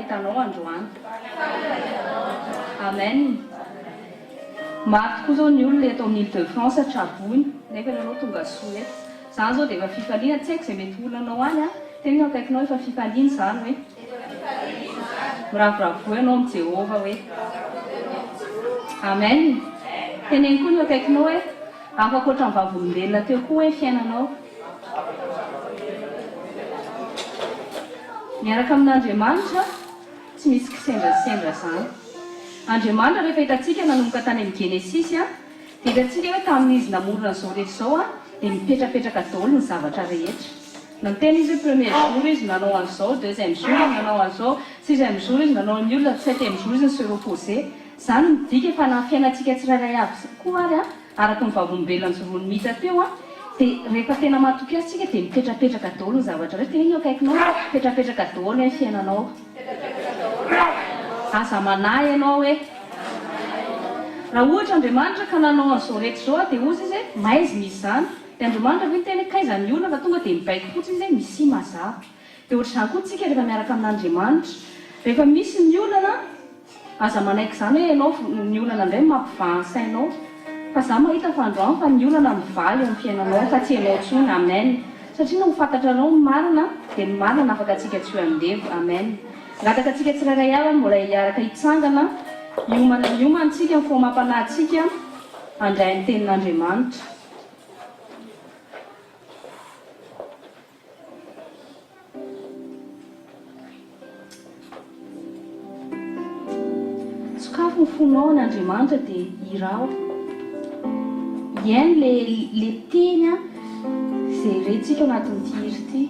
mahita anao androany. Amen. Maro tokoa izao ny olona eto amin'ny Ile de France traboina nefa ianao tonga soa eto. Izany izao dia efa fifaliana, tsy haiko izay mety ho olanao any an, teneno akaikinao efa fifaliana izany hoe. Miravoravoa ianao amin'i Jehovah hoe. Amen. Teneno koa ny eo akaikinao hoe afaka ohatran'ny vavolombelona teo koa hoe ny fiainanao. Miaraka amin'Andriamanitra tsy misy kisendrasendra izany. Andriamanitra rehefa hitantsika nanomboka tany amin'ny Genesisy dia hitantsika hoe tamin'izy namorona an'izao rehetra izao dia mipetrapetraka daholo ny zavatra rehetra. Niteny izy hoe premier jour izy nanao an'izao, deuxième jour izy nanao an'izao, sixième jour izy nanao ny olona, septième jour izy ni-se reposer. Izany midika fa na ny fiainantsika tsirairay avy koa ary araka ny vavolombelona nijoroan'i Mita teo dia rehefa tena matoky azy tsika dia mipetrapetraka daholo ny zavatra rehetra. Teneno eo akaikinao hoe mipetrapetraka daholo ny fiainanao. Aza manahy ianao hoe raha ohatra Andriamanitra ka nanao an'izao rehetra izao dia hozy izy hoe maizina izy izany. Dia Andriamanitra ve niteny hoe kaiza ny olona fa tonga dia mibaiko fotsiny izy hoe misia mazava. Dia ohatr'izany koa tsika rehefa miaraka amin'Andriamanitra. Rehefa misy ny olana, aza manaiky izany hoe ianao ny olana indray no mampivaha ny sainao. Fa za mahita fa androany fa ny olana mivaha eo amin'ny fiainanao fa tsy ianao intsony. Amen. Satria na ho fantatrarao ny marina dia ny marina hanafaka antsika tsy ho andevo. Amen. Angataka antsika tsirairay avy mbola hiaraka hitsangana, hiomana hiomana tsika ny fo amam-panahintsika handray ny tenin'Andriamanitra. Sokafy ny fonao an Andriamanitra dia hiraho. Hihaino le le teny an izay rentsika ao anatin'ity hira ity.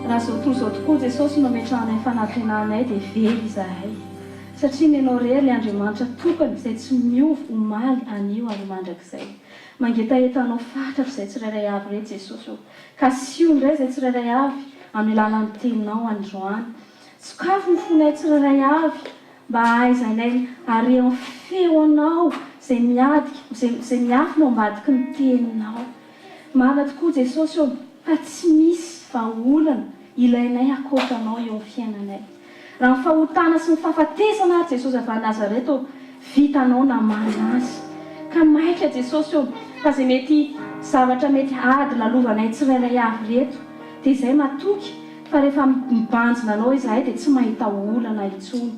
Raha izao tontolo izao tokoa Jesosy no ametrahanay fanantenanay dia very izahay. Satria ny Anao irery ilay Andriamanitra tokana izay tsy miova omaly, anio ary mandrakizay. Mangetaheta Anao fatratra izay tsirairay avy ireto Jesosy ô. Kasiho indray izay tsirairay avy amin'ny alalan'ny Teninao androany. Sokafy ny fonay tsirairay avy mba hahaizanay hare ny feonao izay miadika, izay miafina ao ambadiky ny Teninao. Marina tokoa Jesosy ô fa tsy misy vahaolana ilainay ankoatra Anao eo amin'ny fiainanay. Raha ny fahotana sy ny fahafatesana ary Jesosy avy any Nazareth ô vitanao namahana azy. Ka maika Jesosy ô fa izay mety zavatra mety ady lalovanay tsirairay avy ireto dia izay matoky fa rehefa mibanjina Anao izahay dia tsy mahita olana intsony.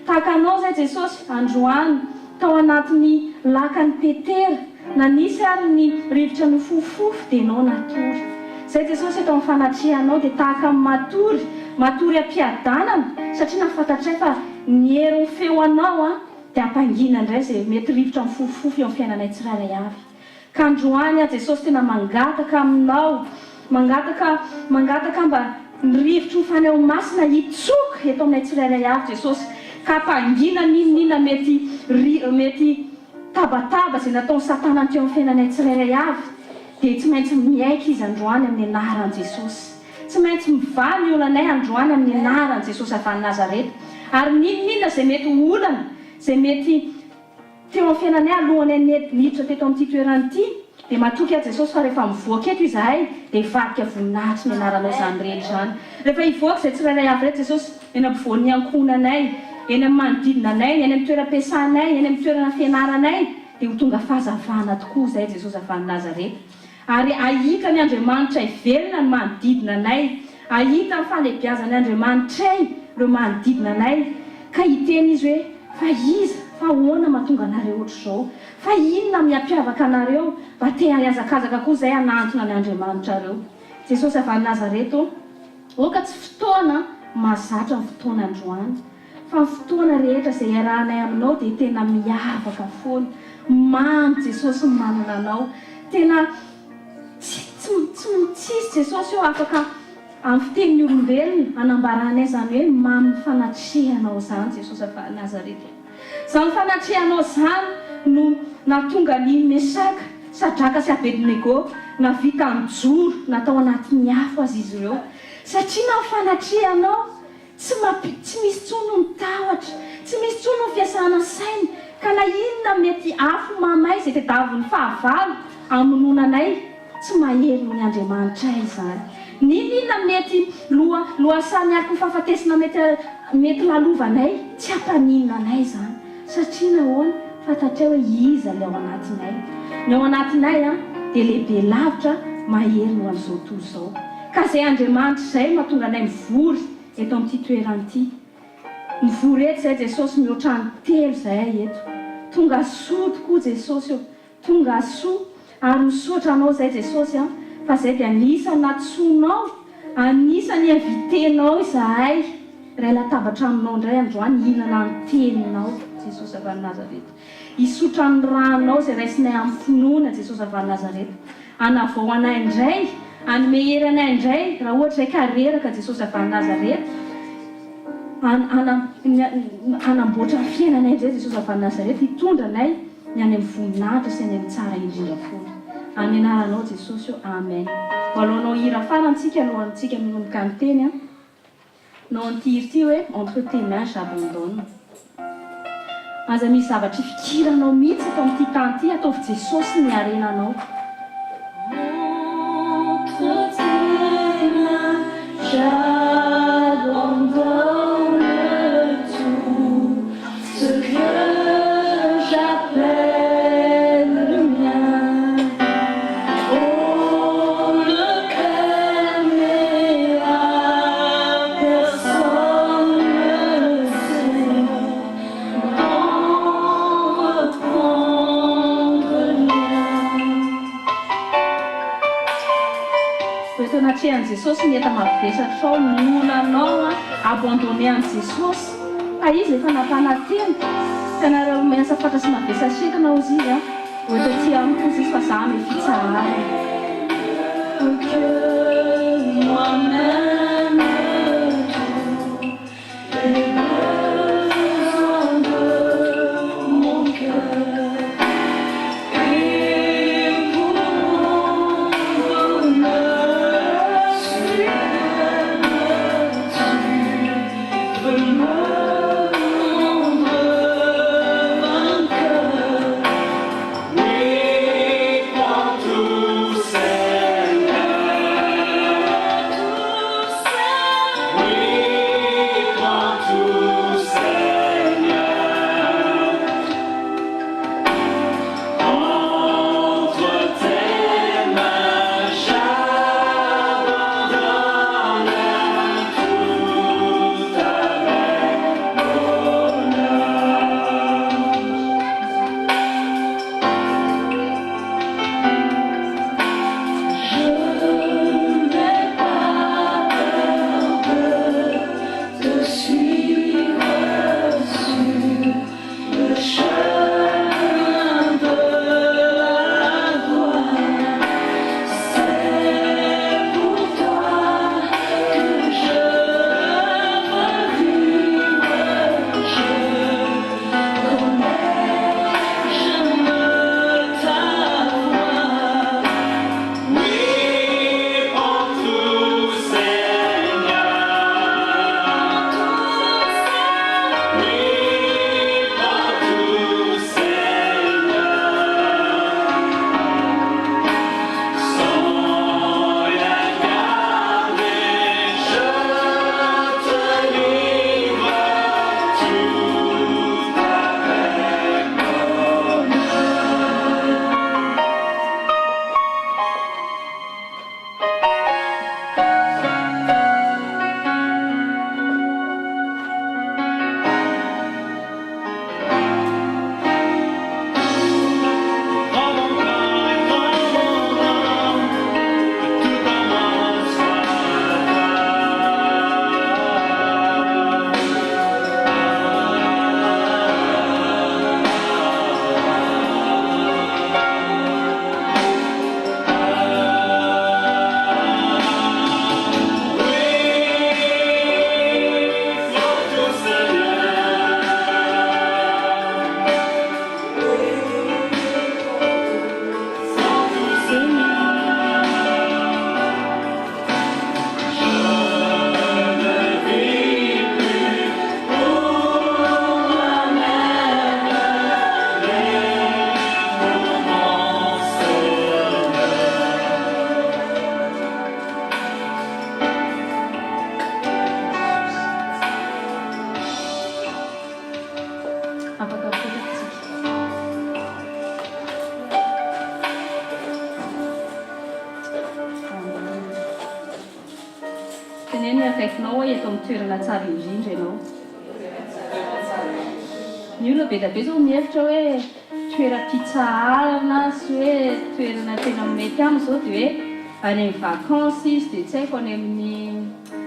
Tahaka Anao izay Jesosy androany tao anatin'ny lakan'i Petera na nisy ary ny rivotra nifofofofo dia enao natory. Izay Jesosy eto amin'ny fanatrehanao dia tahaka ny matory, matory am-piadanana satria na fantatray fa ny herin'ny feo anao dia hampangina indray izay mety rivotra mifofofofo eo amin'ny fiainanay tsirairay avy. Ka androany aho Jesosy tena mangataka aminao, mangataka, mangataka mba ny rivotry ny Fanahy Masina hitsoka eto aminay tsirairay avy Jesosy, ka hampangina n'inon'inona mety ri, mety tabataba izay nataon'i satana teo amin'ny fiainanay tsirairay avy, dia tsy maintsy miaiky izy androany amin'ny anaran'i Jesosy. Tsy maintsy mivaha ny olanay androany amin'ny anaran'i Jesosy avy any Nazareta. Ary n'inon'inona izay mety ho olana, izay mety. Teo amin'ny fiainanay alohanay niditra teto amin'ity toerana ity dia matoky aho Jesosy fa rehefa mivoaka eto izahay dia hivadika voninahitry ny anaranao izany rehetra izany. Rehefa hivoaka izay tsirairay avy ireto Jesosy eny ampovoan'ny ankohonanay, eny amin'ny manodidina anay, eny amin'ny toeram-piasanay, eny amin'ny toerana fianaranay dia ho tonga fahazavana tokoa izay Jesosy avy any Nazareta. Ary hahita ny Andriamanitray velona ny manodidina anay, hahita ny fahalehibiazan'ny Andriamanitray ireo manodidina anay, ka hiteny izy hoe, Fa iza, fa ahoana mahatonga anareo ohatr'izao? Fa inona mihampiavaka anareo? Mba te hihazakazaka koa izay hanantona ny Andriamanitrareo. Jesosy avy any Nazareta ô, aoka tsy fotoana mahazatra ny fotoana androany. Fa ny fotoana rehetra izay iarahanay aminao dia tena miavaka foana. Mamy Jesosy ny manana anao. Tena tsy tsy tsy tsisy Jesosy eo afaka amin'ny fitenin'ny olombelona hanambaranay izany hoe mamy ny fanatrehanao izany Jesosy avy any Nazareta. Izany fanatrehanao izany no nahatonga an'i Mesaka, Sadraka sy Abednego navita nijoro na tao anatin'ny afo aza izy ireo. Satria na ny fanatrehanao Tsy mampi, tsy misy intsony ny tahotra, tsy misy intsony ny fiasana saina, ka na inona mety afo mahamay izay tadiavin'ny fahavalo hamonoana anay, tsy mahery noho ny Andriamanitray izany. N'inon'inona mety loha, lohasaha miaraka ny fahafatesana mety, mety lalovanay, tsy hampaninona anay izany. Satria nahoana? Fantatray hoe iza ilay ao anatinay. Ny ao anatinay an, dia lehibe lavitra mahery noho an'izao tontolo izao. Ka izay Andriamanitra izay no mahatonga anay mivory eto amin'ity toerana ity. Mivory eto izahay Jesosy mihoatra ny telo izahay eto. Tonga soa tokoa Jesosy ô. Tonga soa ary misaotra anao izay Jesosy an fa izay dia anisan'ny nantsoinao anisan'ny invité-nao izahay iray latabatra aminao indray androany hihinana ny teninao Jesosy avy any Nazareta hisotra ny ranao izay raisinay amin'ny finoana Jesosy avy any Nazareta hanavao anay indray hanome hery anay indray raha ohatra izay ka reraka Jesosy avy any Nazareta hanamboatra ny fiainanay indray Jesosy avy any Nazareta hitondra anay ny any amin'ny voninahitra sy any amin'ny tsara indrindra foana. Amin'ny anaranao Jesosy ô, Amen. Ho alohanao hira farany tsika alohan'ny tsika minomboka ny teny an. Nao an'ity hira ity hoe Entre tes mains j'abandonne. Aza misy zavatra ifikiranao mihitsy eto amin'ity tany ity, ataovy Jesosy ny harenanao. Entre tes mains j'abandonne tout ce que j'appelle le mien Oh ne permets à personne ne sait d'en reprendre rien. Ho eto anatrehan'i Jesosy ny enta-mavesatra ao, ny olanao an, abandonner an'i Jesosy fa Izy efa nampanantena fa ianareo miasa fatra sy mavesatra entana hozy Izy an, ho eto aty amiko hozy Izy fa za hanome fitsaharana. Que moi-même. akaikinao hoe eto amin'ny toerana tsara indrindra ianao. Ny olona be dia be izao mihevitra hoe toeram-pitsaharana sy hoe toerana tena mety aminy izao dia hoe any amin'ny vacances izy dia tsy haiko any amin'ny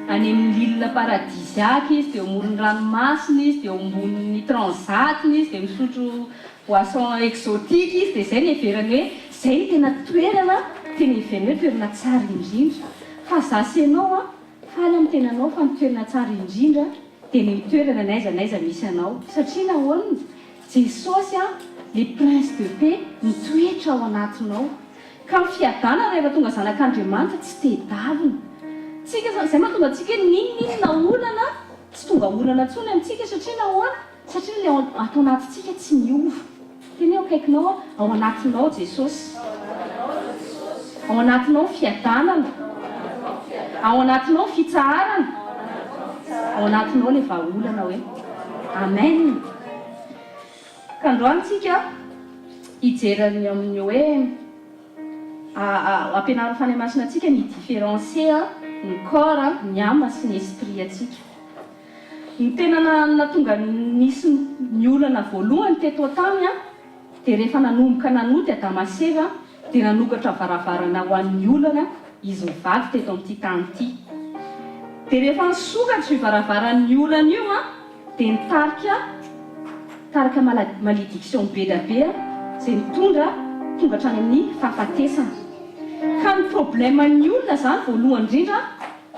any amin'ny île paradisiaque izy dia eo amoron'ny ranomasina izy dia eo ambonin'ny transat izy dia misotro boisson exotique izy dia izay no heverany hoe izay no tena toerana tena heveriny hoe toerana tsara indrindra. Fa za sy ianao an, faly amin'ny tenanao fa ny toerana tsara indrindra dia ny mitoerana n'aiza n'aiza misy anao. Satria nahoana? Jesosy an, le prince de paix mitoetra ao anatinao. Ka ny fiadanana rehefa tonga zanak'Andriamanitra tsy tedavina. Tsika zany, izay mahatonga antsika hoe n'inon'inona olana tsy tonga olana intsony amintsika satria nahoana? Satria ilay ao ato anatintsika tsy miova. Teneno akaikinao aho, ao anatinao Jesosy. Ao anatinao ny fiadanana. Ao anatinao ny fitsaharana. Ao anatinao ilay vahaolana hoe. Amen. Ka androany tsika hijery ny amin'ny hoe ampianarin'ny Fanahy Masina antsika ny hi-differencier ny corps, ny âme sy ny esprit antsika. Ny tena nahatonga nisy ny olana voalohany teto an-tany dia rehefa nanomboka nanota i Adama sy Eva dia nanokatra varavarana ho an'ny olana izy mivady teto amin'ity tany ity. Dia rehefa nisokatra io varavaran'ny olana io dia nitarika tarika malédiction be dia be izay nitondra tonga hatrany amin'ny fahafatesana. Ka ny problème-n'ny olona izany voalohany indrindra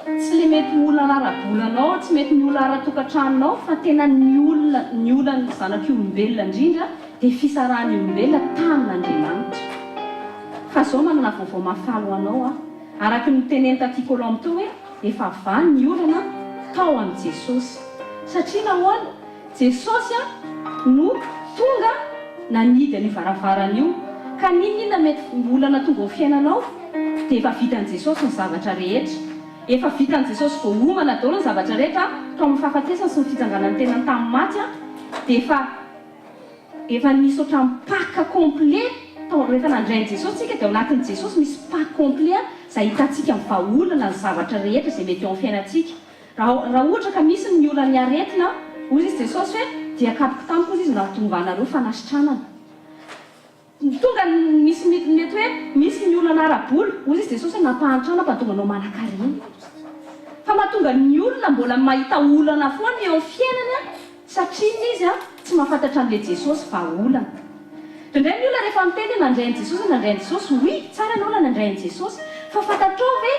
Tsy le mety ho olana ara-bolanao, tsy mety ny olana ara-tokantranonao fa tena ny olona, ny olan'ny zanak'i olombelona indrindra dia fisarahan'ny olombelona tamin'Andriamanitra. Fa zao manana vaovao mahafaly ho anao aho, araky ny noteneny taty Colombe teo hoe efa vaha ny olana tao amin'i Jesosy. Satria nahoana? Jesosy no tonga nanidy an'io varavarana io. Ka n'inon'inona mety olana tonga ao fiainanao dia efa vitan'i Jesosy ny zavatra rehetra. Efa vitan'i Jesosy voaomana daholo ny zavatra rehetra tao amin'ny fahafatesany sy ny fitsanganan'ny tenany tamin'ny maty dia efa efa nisy ohatran'ny pack complet tao rehefa nandray an'i Jesosy tsika dia ao anatin'i Jesosy misy pack complet izay ahitantsika ny vahaolana ny zavatra rehetra izay mety eo amin'ny fiainantsika. Raha raha ohatra ka misy ny olan'ny aretina, hoy izy Jesosy hoe, dia kapoko tamiko hozy izy nahatonga anareo fanasitranana. Tonga ny misy mety hoe misy ny olana ara-bola, hozy izy Jesosy hoe nampahantrana mpahatonga anao manankarena. Fa mahatonga ny olona mbola mahita olana foana eo amin'ny fiainany an, satria inona izy an, tsy mahafantatra an'ilay Jesosy vahaolana. Indraindray ny olona rehefa miteny hoe nandray an'i Jesosy, nandray an'i Jesosy, oui, tsara ianao raha nandray an'i Jesosy, fa fantatrao ve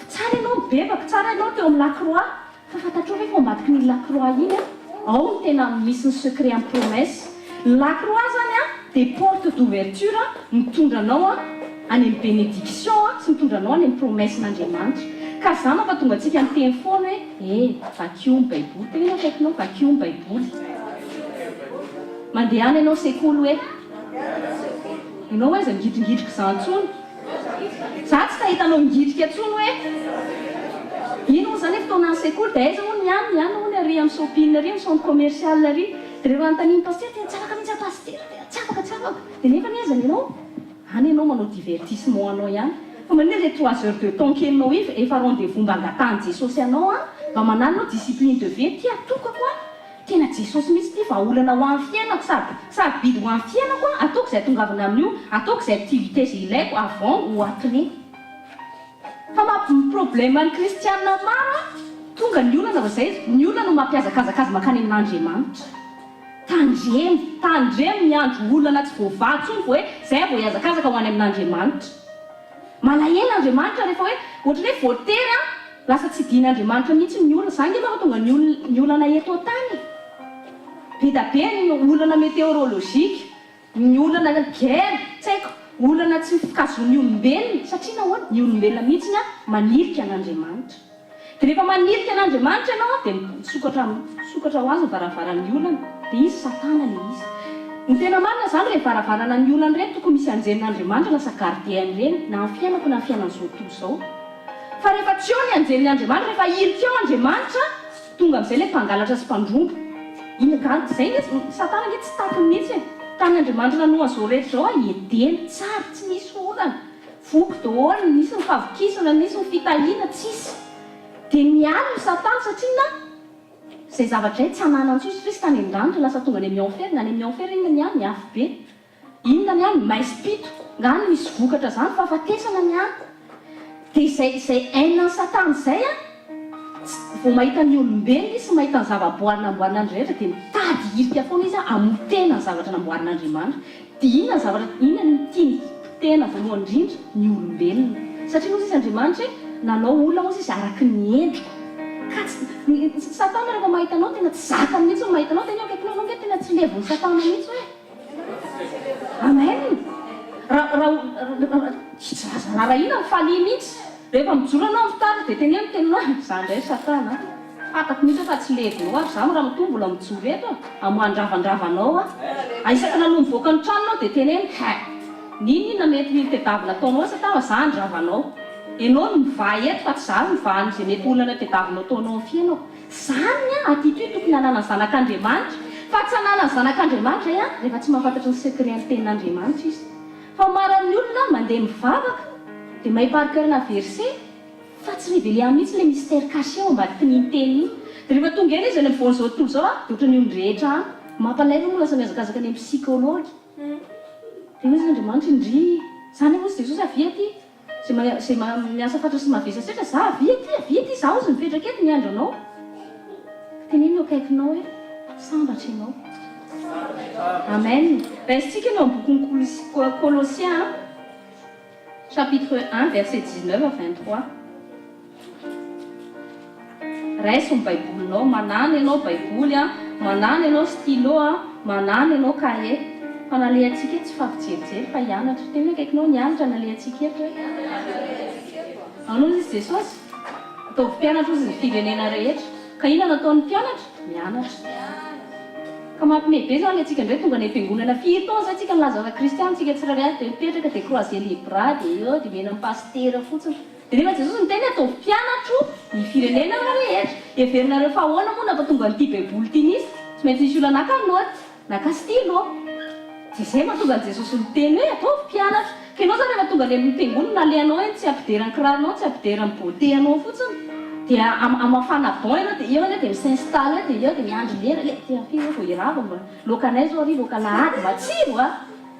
Tsara ianao mibebaka, tsara ianao teo amin'ny la croix, fa fantatrao ve fa ao ambadikin'iny la croix iny an, ao no tena misy ny secret amin'ny promesse. Ny la croix zany an dia porte d'ouverture mitondra anao an any amin'ny bénédiction an sy mitondra anao any amin'ny promesse-n'Andriamanitra. Ka za mampatonga antsika miteny foana hoe eh, vakio ny baiboly, teneno akaikinao vakio ny baiboly. Mandehana ianao sekoly hoe. Ianao aiza mingitringitrik izany intsony. Za tsy nahita anao ngitrika tsony hoe ino moa zany hoe fotoanan'ny sekoly de aiza hono ny any, ny any hono ary amin'ny shopping ary amin'ny centre commercial ary de rehefa anontanian'ny pasitera tena tsy afaka mihitsy aho pasitera tena tsy afaka tsy afaka de nefany aiza ny anao? Any ianao manao divertissement anao ihany fa maninona le trois heures de temps kelinao iny efa rendez vous mba angatahan'i Jesosy anao an mba manano anao discipline de vie ty atokako an Tena Jesosy mihitsy ity vahaolana ho an'ny fiainako sady sarobidy ho an'ny fiainako an, ataoko izay atongavana amin'io, ataoko izay activité izay ilaiko avant ou après. Fa mamp problème ny kristianina maro an, tonga ny olana vao izay, ny olona no mampihazakazaka azy mankany amin'Andriamanitra. Tandremo, tandremo miandry olana tsy voavaha intsony vao hoe izay vao hihazakazaka ho any amin'Andriamanitra. Malahelo Andriamanitra rehefa hoe ohatran'ny hoe voatery an, Lasa tsy dian'Andriamanitra mihitsy ny olona. Izany ange mahatonga ny ny olana eto an-tany e. Be da be ny olana météorologique, ny olana guerre, tsy haiko, olana tsy fikazoan'ny olombelona. Satria nahoana? Ny olombelona mihitsy an manilika an'Andriamanitra. Dia rehefa manilika an'Andriamanitra ianao an, dia misokatra misokatra ho azy ny varavaran'ny olana. Dia izy satana ilay izy. Ny tena marina izany ireny varavarana ny olana ireny tokony misy anjelin'Andriamanitra lasa gardien an'ireny na amin'ny fiainako na amin'ny fiainan'izao tontolo izao. Fa rehefa tsy eo ny anjelin' Andriamanitra, rehefa hirika eo Andriamanitra, tonga amin'izay ilay mpangalatra sy mpandromba. Iny angaha, izay anie, satana ange tsy takiny mihitsy e. Tany Andriamanitra nanoa an'izao rehetra izao a, Edena, tsara, tsy nisy olana, voky daholo, nisy ny fahavokisana, nisy ny fitahiana, tsisy. Dia miala io satana satria inona? Izay zavatra izay tsy ananany intsony satria izy tany an-danitra lasa tonga any amin'ny enfer, ny any amin'ny enfer inona ny any? Afobe. Inona ny any? Maizim-pito. Nga any misy vokatra izany? Fahafatesana ny any. Dia izay izay haine an'i satana izay an, tsy, vao mahita ny olombelona izy sy mahita ny zava-boary namboarin'Andriaitra dia mitady hirika foana izy hamotehina ny zavatra namboarin'Andriamanitra. Dia inona ny zavatra, inona no tiany potehina voalohany indrindra? Ny olombelona. Satria hozy izy Andriamanitra hoe, nanao olona hozy izy araka ny endriko. Ka tsy, ny, satana rehefa mahita anao tena tsy zakany mihitsy ny mahita anao, tena eo akaikinao ianao ange tena tsy levon'i satana mihitsy hoe. Amen! Raha, raha, tsy azo rarahina ny falia mihitsy. Rehefa mijoro ianao amin'ny fitaratra dia teneno ny teninao hoe, izaho indray ry satana a! Fantako mihitsy hoe fa tsy levonao ary izaho ramatoa mbola mijoro eto a! Hamoandravandravana anao aho. Isaky ny aloha mivoaka ny tranonao dia teneno, He! N'inon'inona mety tedavina ataonao ry satana fa izaho handrava anao. Ianao no mivaha eto fa tsy izaho no mivaha an'izay mety olana tedavina ataonao amin'ny fiainako. Izany ny attitude tokony hananan'ny zanak'Andriamanitra. Fa tsy hananan'ny zanak'Andriamanitra izay rehefa tsy mahafantatra ny secret-n'ny tenin'Andriamanitra izy. Fa maro amin'ny olona mandeha mivavaka dia mahay par cœur na verset fa tsy révéler mihitsy ilay mystère caché ao ambadikin'iny teny iny. Dia rehefa tonga eny izy any ampovoan'izao tontolo izao dia ohatran'ny olon-drehetra any. Mampalahelo moa lasa mihazakazaka any amin'ny psychologue. Dia hoy izy Andriamanitra, Indry, izany hozy Jesosy avia aty. Izay miasa fatratra sy mavesasetra, za avia aty, avia aty, za hozy mipetraka eto miandry anao. Teneno eo akaikinao hoe, sambatra ianao. Amen. Raisintsika ny ao amin'ny bokin'ny Kolosiens, chapitre 1, verset 19 à 23. Raiso ny baibolinao, manàna ianao baiboly an, manàna ianao stylo an, manàna ianao cahier. Fa nalehantsika eto tsy hifampijerijely fa hianatra. Teneno akaikinao, nianatra nalehantsika eto e. Ahoana hozy izy Jesosy? Ataovy mpianatra hozy ny firenena rehetra. Ka inona no ataon'ny mpianatra? Mianatra. Ka mampime be zany antsika indray tonga any am-piangonana firy taona zay tsika nilaza fa kristiana tsika tsirairay avy dia mipetraka dia croiser les bras dia eo dia mena pasitera fotsiny. Dia nefa Jesosy niteny hoe ataovy mpianatro ny firenena rehetra. Heverinareo fa ahoana moa nampatonga an'ity baiboly ity nisy? Tsy maintsy nisy olona naka naoty, naka stylo. Dia izay mahatonga an'i Jesosy niteny hoe ataovy mpianatra. Ka ianao izany rehefa tonga any amin'ny fiangonana alehanao eny tsy hampidera ny kiraronao, tsy hampidera ny beauté anao fotsiny. Dia hamafana banc ianao dia eo ianao dia mi-s'installer dia eo dia miandry lera, le dia firy eo vao hirava mba laokanay izao ary laoka alahady matsiro a!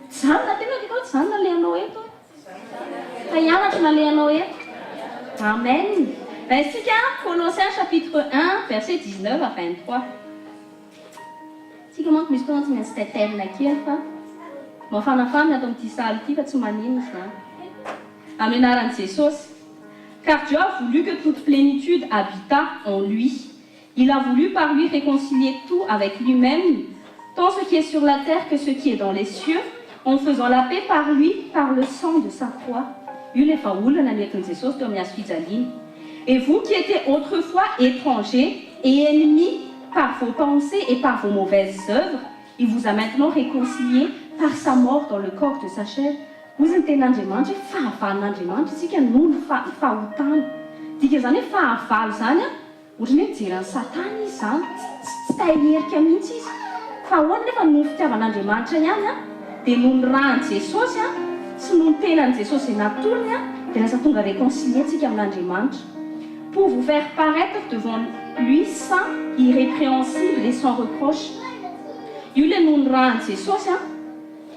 Tsy izany na tena hoe tsy izany nalehanao eto e! Fa hianatra nalehanao eto. Amen. Raisitsika Colossiens chapitre 1 verset 19 à 23. Tsika manko misy fotoana tsy maintsy taitairina kely fa mafanafana ny ato amin'ity salle ity fa tsy maninona izany. Amin'ny anaran'i Jesosy. Car Dieu a voulu que toute plénitude habitât en lui. Il a voulu par lui réconcilier tout avec lui-même, tant ce qui est sur la terre que ce qui est dans les cieux, en faisant la paix par lui, par le sang de sa croix. Io ilay vahaolana nentin'i Jesosy teo amin'ny hazo fijaliana. Et vous qui étiez autrefois étrangers et ennemis par vos pensées et par vos mauvaises œuvres, il vous a maintenant réconciliés par sa mort dans le corps de sa chair. Hoy ny tenin'Andriamanitra hoe fahavalon'Andriamanitra isika noho ny fahotana. Dikan'izany hoe fahavalo izany an, Ohatran'ny hoe mijery an'i Satana izy izany, tsy te hiherika mihitsy izy. Fa ahoana nefa noho ny fitiavan'Andriamanitra ihany an, dia noho ny ràn'i Jesosy an, sy noho ny tenan'i Jesosy izay natolony an, dia lasa tonga réconcilier tsika amin'Andriamanitra. Pour vous faire paraître devant lui saint, irrépréhensible et sans reproche. Io ilay noho ny ràn'i Jesosy an,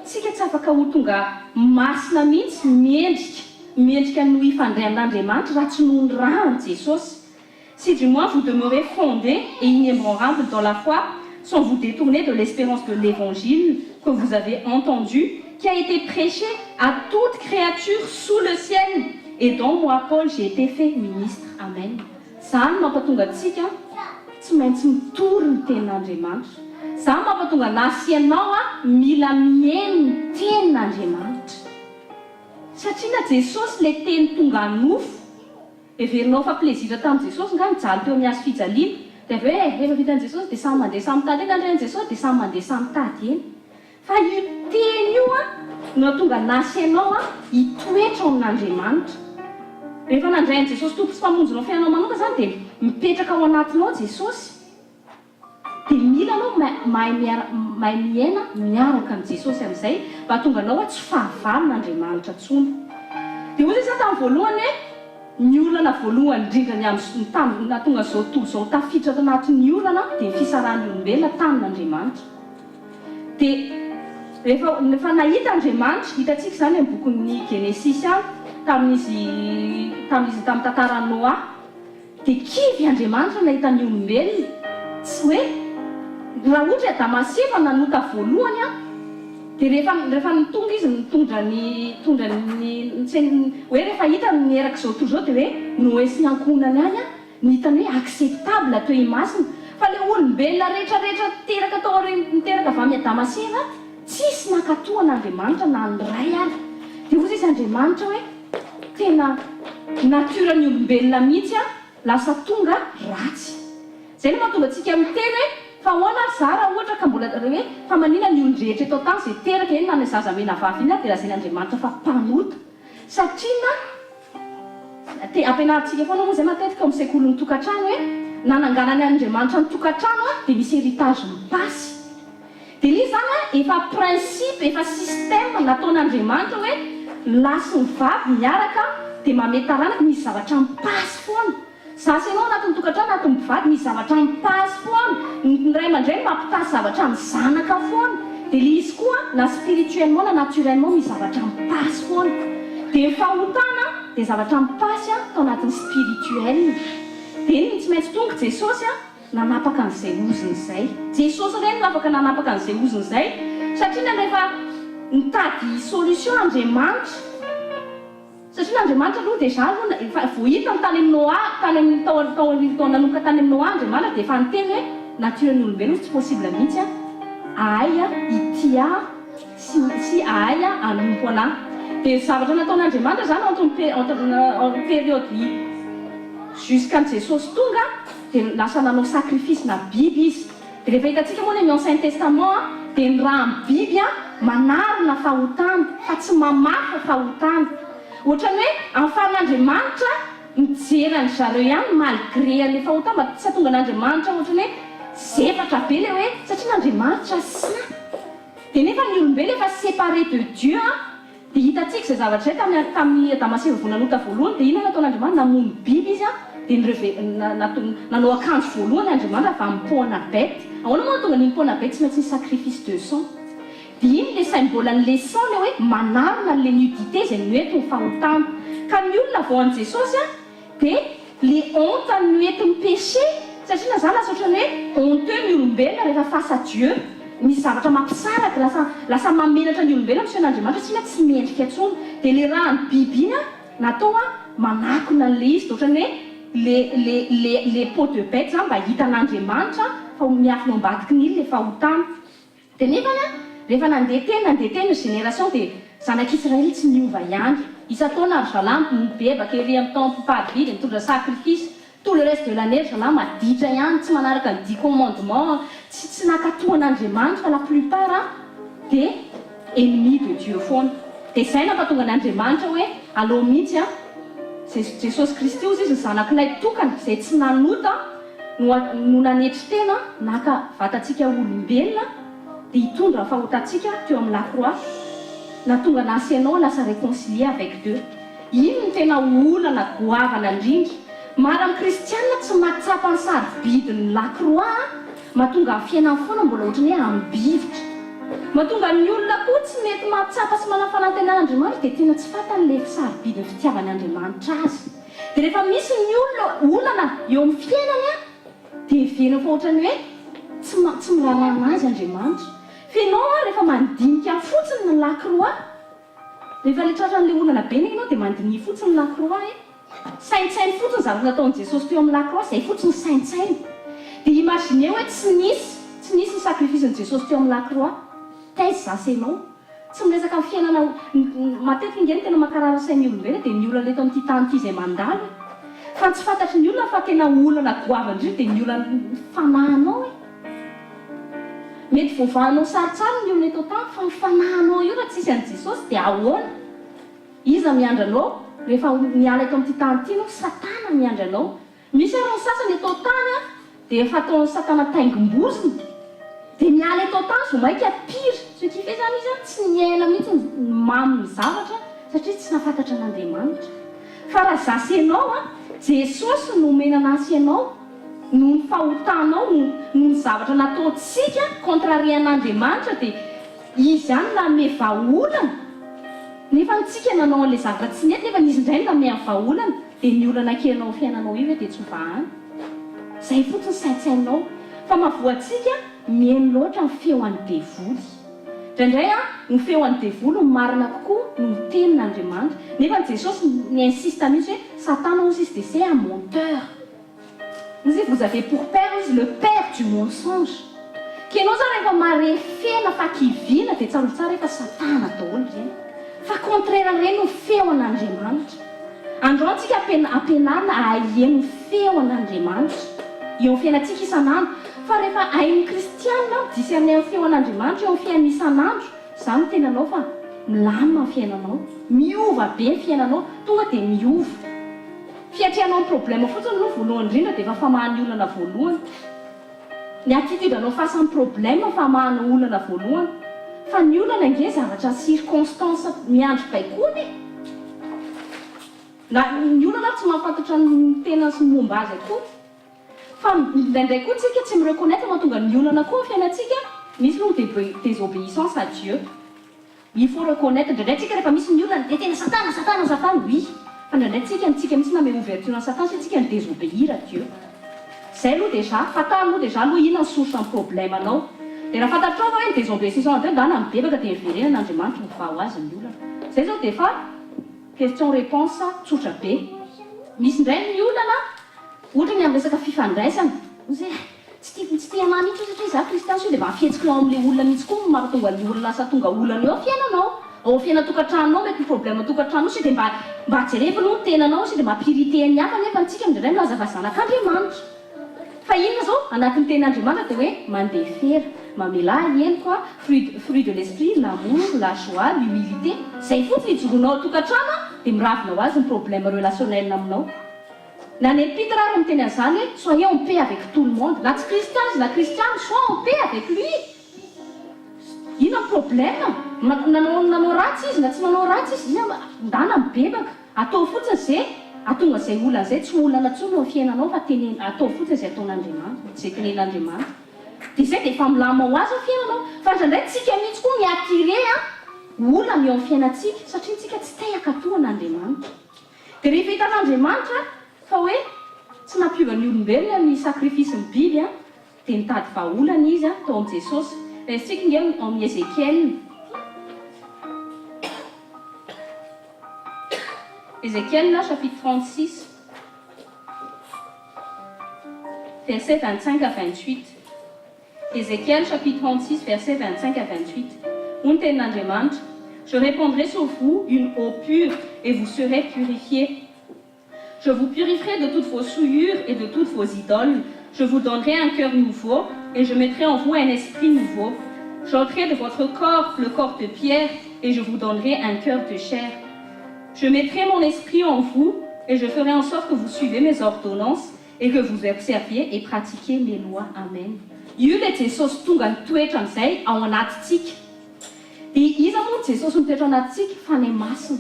tsika tsy afaka ho tonga masina mihitsy, mendrika, mendrika ny ho hifandray amin'Andriamanitra raha tsy noho ny ràn'i Jesosy. Si du moins vous demeurez fondé et inébranlable dans la foi, sans vous détourner de l'espérance de l'évangile que vous avez entendu, qui a été prêché à toute créature sous le ciel, et dont moi Paul j'ai été fait ministre. Amen. Zany mampatonga antsika tsy maintsy mitory ny tenin'Andriamanitra. Zany mampatonga anah sy ianao mila mihaino ny tenin'Andriamanitra. Satria na Jesosy le teny tonga nofo Heverinao fa plaisir tamin'i Jesosy nga nijaly teo amin'ny hazo fijaliana? Dia avy eo eh, rehefa vitan'i Jesosy dia samy mandeha samy mitady eny, nandray an'i Jesosy dia samy mandeha samy mitady eny. Fa io teny io an, no hahatonga anah sy ianao an, hitoetra ao amin'Andriamanitra. Rehefa nandray an'i Jesosy Tompo sy Mpamonjinao fiainanao manokana izany dia mipetraka ao anatinao Jesosy. Dia mila anao mahay mahay miaina miaraka amin'i Jesosy amin'izay mba hahatonga anao tsy fahavalon'Andriamanitra intsony. Dia hoy izy tamin'ny voalohany hoe. Ny olana voalohany indrindra ny amin'ny tamin'ny nahatonga an'izao tontolo izao tafiditra tao anatin'ny olana dia ny fisarahan'ny olombelona tamin'Andriamanitra. Dia rehefa rehefa nahita Andriamanitra, hitantsika izany amin'ny bokin'ny Genesisy any, tamin'izy tamin'izy tamin'ny tantaran'i Noa, Dia kivy Andriamanitra nahita ny olombelona, tsy hoe, raha ohatra i Adama sy Eva nanota voalohany an, dia rehefa rehefa tonga izy nitondra ny nitondra ny tsy hoe rehefa hitany ny erak'izao tontolo izao dia hoe Noé sy ny ankohonany ihany an, no hitany hoe acceptable teo imasony, fa ilay olombelona rehetra rehetra teraka tao aorian'ny niteraka avy amin'i Adama sy Eva, tsisy nankatoa an'Andriamanitra na ny iray ary. Dia hoy izy Andriamanitra hoe. Tena nature ny olombelona mihitsy an, lasa tonga ratsy. Zay no mahatonga antsika miteny hoe fa ahoana ary za raha ohatra ka mbola hoe fa manina ny olon-drehetra eto an-tany zay teraka eny na ny zaza menavava iny ary dia lazain'Andriamanitra fa mpanota satria na te ampianarintsika foana moa zay matetika ao amin'ny sekolin'ny tokantrano hoe nananganany an'Andriamanitra ny tokantrano an dia misy héritage mipasy. Dia ilay izy izany an, efa principe, efa système nataon'Andriamanitra hoe ny lahy sy ny vavy miaraka dia mamehy taranaka, misy zavatra mi-passe foana. Za sy ianao anatin'ny tokantrano, anatin'ny mpivady, misy zavatra mi-passe foana. Ny ray aman-dreny mampitaha zavatra amin'ny zanaka foana. Dia ilay izy koa na spirituellement na naturellement misy zavatra mi-passe foana. Dia ny fahotana dia zavatra mi-passe tao anatin'ny spirituel. Dia iny no tsy maintsy tonga Jesosy an. nanapaka an'izay ozona izay. Jesosy ireny no afaka nanapaka an'izay ozona izay satria na rehefa nitady solution Andriamanitra, satria na Andriamanitra aloha déjà aloha efa vao hitany tany amin'i Noa, tany amin'ny tao tao tao nanomboka tany amin'i Noa Andriamanitra dia efa niteny hoe nature ny olombelona tsy possible mihitsy ahay hitia sy sy ahay hanompo anah. Dia ny zavatra nataon'Andriamanitra izany entre entre période jusqu'à Jesosy tonga, Dia lasa nanao sacrifice na biby izy. Dia rehefa hitantsika moa ny amin'ny ancien testament an, dia ny rà amin'ny biby an, manarona fahotana, fa tsy mamafa fahotana. Ohatran'ny hoe ahafahan'Andriamanitra mijery an-dry zareo ihany malgré an'ilay fahotana, mba tsy hahatonga an'Andriamanitra ohatran'ny hoe zefatra be ilay hoe, satria n'Andriamanitra saint. Dia nefa ny olombelona efa séparé de Dieu an, Dia hitantsika izay zavatra izay tamin'ny tamin'i Adama sy Eva vao nanota voalohany, dia inona no nataon'Andriamanitra? Namono biby Izy an, dia nireve nanao akanjo voalohany Andriamanitra avy amin'ny peau-na bête. Ahoana moa no nahatonga an'iny peau-na bête tsy maintsy nisy sacrifice de sang? Dia iny ilay symbole an'ilay sang ilay hoe manarona an'ilay nudité izay noentin'ny fahotana. Ka ny olona vao an'i Jesosy an, Dia le honte noentin'ny péché, satria na za lasa ohatran'ny hoe honteux ny olombelona rehefa face à Dieu, misy zavatra mampisaraka, lasa lasa mahamenatra ny olombelona miseho an'Andriamanitra satria tsy mendrika intsony, dia le rà an'ny biby iny an natao an manakona an'le izy, dia ohatran'ny hoe le le le le peau de bête zany mba hitan'Andriamanitra fa miafina ao ambadiky ny iny le fahotana. Dia nefany an, rehefa nandeha teny nandeha teny ny génération dia zanak'Israely tsy niova ihany. Isan-taona ry zalahy mibebaka ery amin'ny temple parvis dia mitondra sacrifice. Tout le reste de l'année ry zalahy maditra ihany, tsy manaraka ny dix commandements, tsy tsy nankatoa an'Andriamanitra fa la plupart an dia ennemis de Dieu foana. Dia izay nampatonga an'Andriamanitra hoe aleo mihitsy an, Jesosy Kristy hozy izy ny zanak'ilay tokana izay tsy nanota, no no nanetry tena naka vatantsika olombelona dia hitondra ny fahotantsika teo amin'ny la croix nahatonga anah sy ianao lasa reconcilier avec Dieu. Iny no tena olana goavana indrindra. Maro amin'ny kristiana tsy mahatsapa ny sarobidin'ny la croix mahatonga ny fiainany foana mbola ohatran'ny hoe ambivitra. Mahatonga ny olona koa tsy mety mahatsapa sy manana fanantenana Andriamanitra dia tena tsy fantany ilay sarobidin'ny fitiavan'Andriamanitra azy. Dia rehefa misy ny olona olana eo amin'ny fiainany an, dia heveriny fa ohatran'ny hoe tsy tsy miraharaha anazy Andriamanitra. Fa ianao an, rehefa mandinika fotsiny ny la croix, rehefa ilay tratran'ilay olana be anie ianao dia mandiniha fotsiny la croix e. Saintsaino fotsiny zavatra nataon'i Jesosy teo amin'ny la croix, izay fotsiny saintsaino. Dia imaginez hoe tsy nisy, tsy nisy ny sacrifice-n'i Jesosy teo amin'ny la croix. Taiza za sy ianao? Tsy miresaka ny fiainana matetika ange ny tena mankarary sain'ny olombelona dia ny olana eto amin'ity tany ity izay mandalo e! Fa ny tsy fantatry ny olona fa tena olana goavana indrindra dia ny olan'ny fanahinao e! Mety voavahanao sarotsarony ny olona eto an-tany fa ny fanahinao io raha tsisy an'i Jesosy dia ahoana? Iza miandry anao rehefa miala eto amin'ity tany ity ianao? Satana miandry anao. Misy ary ny sasany eto an-tany an, dia efa ataon'i satana taingim-bozona, dia miala eto an-tany vao mainka pire, ce qui fait zany izy an, tsy niaina mihitsy ny mamin'ny zavatra satria tsy nahafantatra an'Andriamanitra. Fa raha za sy enao an, Jesosy no omena anah sy enao noho ny fahotanao, noho noho ny zavatra nataontsika contrarie an'Andriamanitra dia Izy ihany nanome vahaolana, nefa ny tsika nanao an'ilay zavatra tsy nety nefa Izy indray no nanome ny vahaolana, dia ny olana kely ao amin'ny fiainanao io ve dia tsy ho vahana? Izay fotsiny saintsainao fa mahavoa antsika mihaino loatra ny feo an'ny devoly. Indraindray an, ny feo an'ny devoly no marina kokoa noho ny tenin'Andriamanitra. Nefa ny Jesosy ni-insiste mihitsy hoe Satana hozy izy dia c'est un menteur. Hozy izy vous avez pour père hozy le père du mensonge. K'enao zany rehefa mahare fena fahakiviana dia tsarovy tsara hoe fa Satana daholo ireny. Fa contraire an'ireny no feo an'Andriamanitra. Androany tsika ampianarina hahay hihaino ny feo an'Andriamanitra eo amin'ny fiainantsika isan'andro. Fa rehefa hain'ny kristiana mi-discerner ny feo an'Andriamanitra eo amin'ny fiainany isan'andro, izany no tenanao fa milamina ny fiainanao, miova be ny fiainanao, tonga dia miova. Fiatrehanao ny problème fotsiny aloha voalohany indrindra dia efa famahan'ny olana voalohany. Ny attitude anao face amin'ny problème famahana olana voalohany. Fa ny olana ange zavatra circonstance miandry baikoana e! Na ny olana ary tsy mahafantatra ny tenany sy ny momba azy akory. Fa indraindray koa tsika tsy mi-reconnaitre mahatonga ny olana koa amin'ny fiainantsika, misy aloha ny désobéissance à Dieu. Il faut reconnaitre, indraindray tsika rehefa misy ny olana dia tena satana, satana, satana, oui, fa indraindray tsika, ny tsika mihitsy nanome ouverture an'i satan satria tsika ni-desobéir à Dieu. Zay aloha déjà, fantaro aloha déjà aloha inona ny source ny problème anao. Dia raha fantatrao fa hoe ni-desobéissance à Dieu ndana mibebaka dia miverena an'Andriamanitra mivaha ho azy ny olana. Zay zao dia efa question réponse tsotra be. Misy indray ny olana ohatra ny amin'ny resaka fifandraisana, ozy hoe Tsy tiako tsy tia anah mihitsy io satria izaho kristiana sao dia mba fihetsiko eo amin'ilay olona mihitsy koa no mampatonga ny olona lasa tonga olana eo fiainanao, ao amin'ny fiainan-tokantranonao mety ny problème tokantranonao sao dia mba mba jerevo aloha ny tenanao sao dia mampi-irriter ny hafa nefa antsika indraindray milaza fa zanak'Andriamanitra. Fa inona izao anatin'ny tenin'Andriamanitra dia hoe mandefera, mamelà heloka, fruit fruit de l'esprit, l'amour, la joie, l'humilité, izay fotsiny ijoroanao ao an-tokantrano dia miravina ho azy ny problème relationnel aminao. Na ny epître ary miteny an'izany hoe soyez en paix avec tout le monde, na tsy kristiana izy na kristiana, sois en paix avec lui! Inona ny problème? Nanao nanao ratsy izy na tsy nanao ratsy izy, inona ndana mibebaka, ataovy fotsiny ze ahatonga izay olana izay tsy ho olana intsony eo amin'ny fiainanao fa teneno ataovy fotsiny izay ataon'Andriamanitra, izay tenenin'Andriamanitra. Dia izay dia efa milamina ho azy ny fiainanao. Fa indraindray tsika mihitsy koa mi-attirer olana eo amin'ny fiainantsika satria tsika tsy te hankatò an'Andriamanitra. Dia rehefa hitan'Andriamanitra fa hoe tsy nampiova ny olombelona ny sacrifice-n'ny biby dia nitady vahaolana Izy tao amin'i Jesosy. Raisintsika ange ao amin'ny Ezekiel. Ezekiel chapitre 36 verset 25 à 28. Ezekiel chapitre 36 verset 25 à 28. Hoy ny tenin'Andriamanitra, Je répandrai sur vous une eau pure, et vous serez purifiés. Je vous purifierai de toutes vos souillures et de toutes vos idoles. Je vous donnerai un cœur nouveau, et je mettrai en vous un esprit nouveau. J'ôterai de votre corps le corps de pierre, et je vous donnerai un cœur de chair. Je mettrai mon esprit en vous, et je ferai en sorte que vous suivez mes ordonnances et que vous observiez et pratiquiez mes lois. Amen. Io ilay Jesosy tonga nitoetra amin'izay ao anatintsika. Dia iza moa ny Jesosy mitoetra ao anatintsika? Fanahy Masina.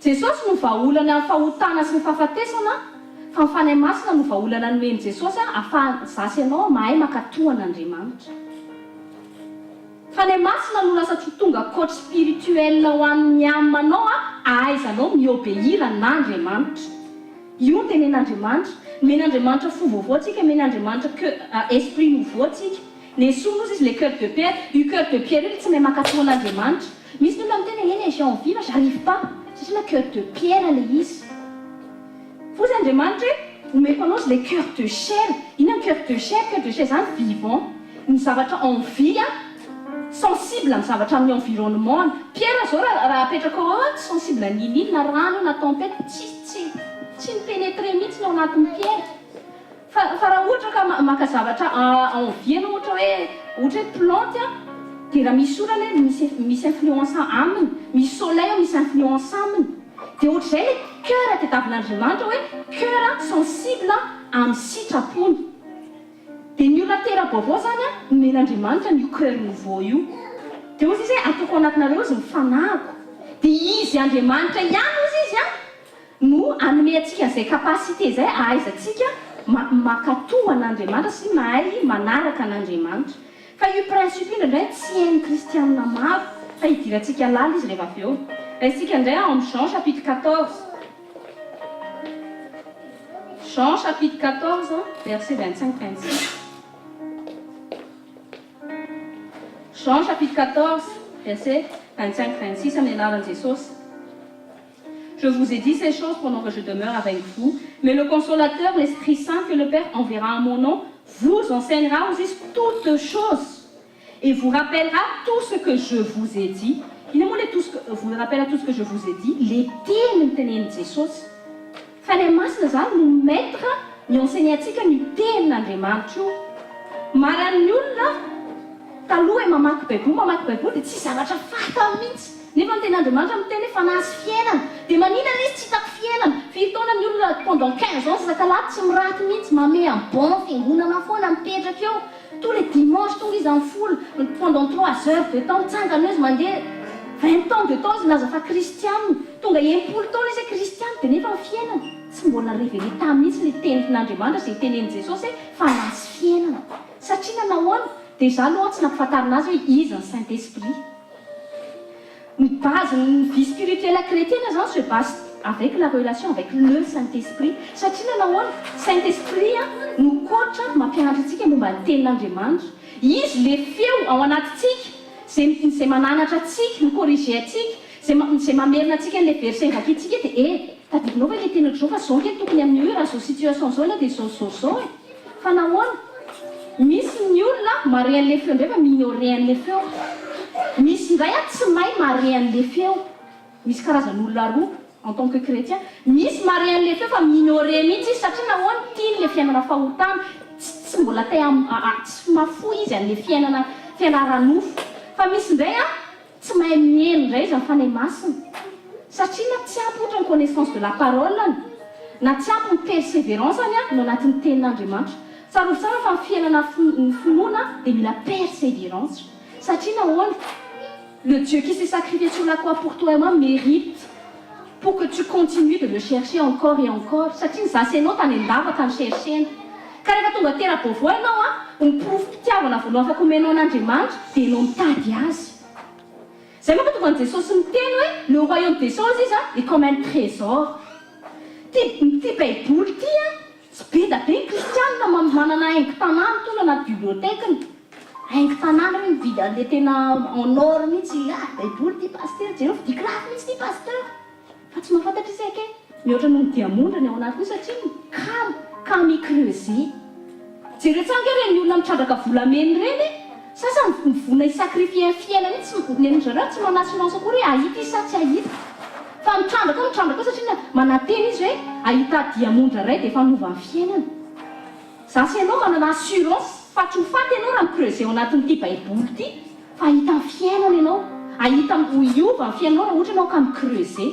Jesosy no vahaolana amin'ny fahotana sy ny fahafatesana, fa ny Fanahy Masina no vahaolana nomen'i Jesosy ahafahan'ny za sy ianao mahay mankatò an'Andriamanitra. Fanahy Masina no lasa tsy ho tonga coach spirituel ho an'ny âme anao ahaizanao mi-obéir an'Andriamanitra. Io no tenen'Andriamanitra. Nomen'Andriamanitra fo vaovao tsika, nomen'Andriamanitra coeur, esprit nouveau tsika. Nesorina ozy izy le coeur de pierre, io coeur de pierre io le tsy mahay mankatò an'Andriamanitra. Misy ny olona miteny hoe eny e, j'ai envie fa j'arrive pas, satria le coeur de pierre le izy. Fa ozy Andriamanitra hoe omeko anao ozy le coeur de chair. Inona ny coeur de chair? Coeur de chair zany vivant. Ny zavatra en vie an, sensible amin'ny zavatra amin'ny environnement-ny. Pierre zao raha raha apetrakao eo an, tsy sensible n'inon'inona na rano io na tempête, tsy tsy tsy mi-pénétrer mihitsy ny ao anatin'i Pierre. Fa fa raha ohatra ka maka zavatra en vie ianao ohatra hoe ohatra hoe plante an, dia raha misy orana eo misy misy influence aminy, misy soleil eo misy influence aminy. Dia ohatr'izay ilay cœur tadiavin'Andriamanitra hoe cœur sensible amin'ny sitrapony. Dia ny olona tera-baovao izany an, nomen'Andriamanitra an'io coeur nouveau io. Dia hozy izy hoe ataoko ao anatinareo izy ny fanahiko. Dia izy Andriamanitra ihany hozy izy an, no hanome antsika an'izay capacité izay hahaizantsika mankatò an'Andriamanitra sy mahay manaraka an'Andriamanitra. Fa io principe io indraindray tsy hain'ny kristianina maro, fa hidirantsika lalina izy rehefa avy eo. Raisintsika indray ao amin'ny Jean chapitre 14. Jean chapitre 14 verset 25 26. Jean chapitre 14 verset 25 26 amin'ny anaran'i Jesosy. Je vous ai dit ces choses pendant que je demeure avec vous, mais le Consolateur, l'Esprit Saint que le Père enverra en mon nom, vous enseignera aussi toutes choses et vous rappellera tout ce que je vous ai dit. Inona moa le tout ce que, vous rappellera tout ce que je vous ai dit? Le teny notenenin'i Jesosy. Fanahy Masina izany no maître mi-enseigner antsika an'io tenin'Andriamanitra io. Maran'ny olona taloha hoe mamaky baiboly, mamaky baiboly dia tsisy zavatra fantany mihitsy. Nefa ny tenin'Andriamanitra miteny hoe fanahy sy fiainana. Dia maninona ilay izy tsy hitako fiainana? Firy taona ny olona pendant 15 ans sasakalahy tsy miraty mihitsy, mamehy amin'ny banc fiangonana foana mipetraka eo. Tous les dimanches tonga izy amin'ny folo, pendant trois heures de temps mitsangana eo izy mandeha 20 ans de temps izy milaza fa kristiana. Tonga 60 taona izy hoe kristiana dia nefa ny fiainany tsy mbola révélé taminy mihitsy ilay tenin'Andriamanitra izay tenenin'i Jesosy hoe fanahy sy fiainana. Satria nanahoana? Déjà aloha tsy nampifantarina azy hoe iza ny Saint Esprit. Ny base ny vie spirituelle chrétienne zany se base avec la relation avec le Saint Esprit. Satria nanahoana? Saint Esprit no coach mampianatra antsika momba ny tenin'Andriamanitra. Izy le feo ao anatintsika izay izay mananatra antsika, mi-corriger antsika, izay izay mamerina antsika an'ilay verset vakintsika dia eh tadidinao ve ilay teny ohatr'izao fa zao nge tokony amin'io hoe raha zao situation zao ianao dia izao izao izao e. Fa nahoana? Misy ny olona mahare an'ilay feo indray fa mi-ignorer an'ilay feo. Misy indray an tsy mahay mahare an'ilay feo. Misy karazan'olona roa en tant que chrétien. Misy mahare an'ilay feo fa mi-ignorer mihitsy izy satria nahoana? Tiany ilay fiainana fahotana. Tsy tsy mbola te tsy mahafoy izy an'ilay fiainana fiainana ara-nofo. Fa misy indray an Tsy mahay mihaino indray izy amin'ny Fanahy Masina. Satria na tsy ampy ohatra ny connaissance de la parole-ny, na tsy ampy ny persévérance-ny no anatin'ny Tenin'Andriamanitra. Tsarovy tsara fa ny fiainana ny finoana dia mila persévérance. Satria nahoana? Le Dieu qui s'est sacrifié sur la croix pour toi et moi mérite pour que tu continues de le chercher encore et encore. Satria ny za sy ianao tany an-davaka ni-chercher-na. Ka rehefa tonga tera-baovao ianao an, ny porofom-pitiavana voalohany afaka omenao an'Andriamanitra dia ianao mitady Azy. Izay manko tonga an'i Jesosy miteny hoe le royaume des cieux izy an est comme un trésor. Ty ty baiboly ty an, tsy be da be ny kristianina manana haingon-tanàna itony anaty bibliothèque-ny. Haingon-tanàna hoe mividy an'le tena en or mihitsy, ah baiboly ty pasitera, jereo vidiko lafo mihitsy ty pasteur. Fa tsy mahafantatra izy ake mihoatra noho ny diamondra ny ao anatiny io satria kamo ka mi-creuser. Jereo tsara ange ireny olona mitrandraka volamena ireny e! Sasany mivonona hi-sacrifier ny fiainany mihitsy, ny an-dry zareo tsy manana assurance akory hoe hahita izy sa tsy hahita. Fa mitrandraka ao mitrandraka ao satria manantena izy hoe hahita diamondra iray dia efa hanova ny fiainany. Za sy ianao manana assurance fa tsy ho faty ianao raha mi-creuser ao anatin'ity baiboly ity. Fa hahita ny fiainana ianao, hahita hiova ny fiainanao raha ohatra ianao ka mi-creuser.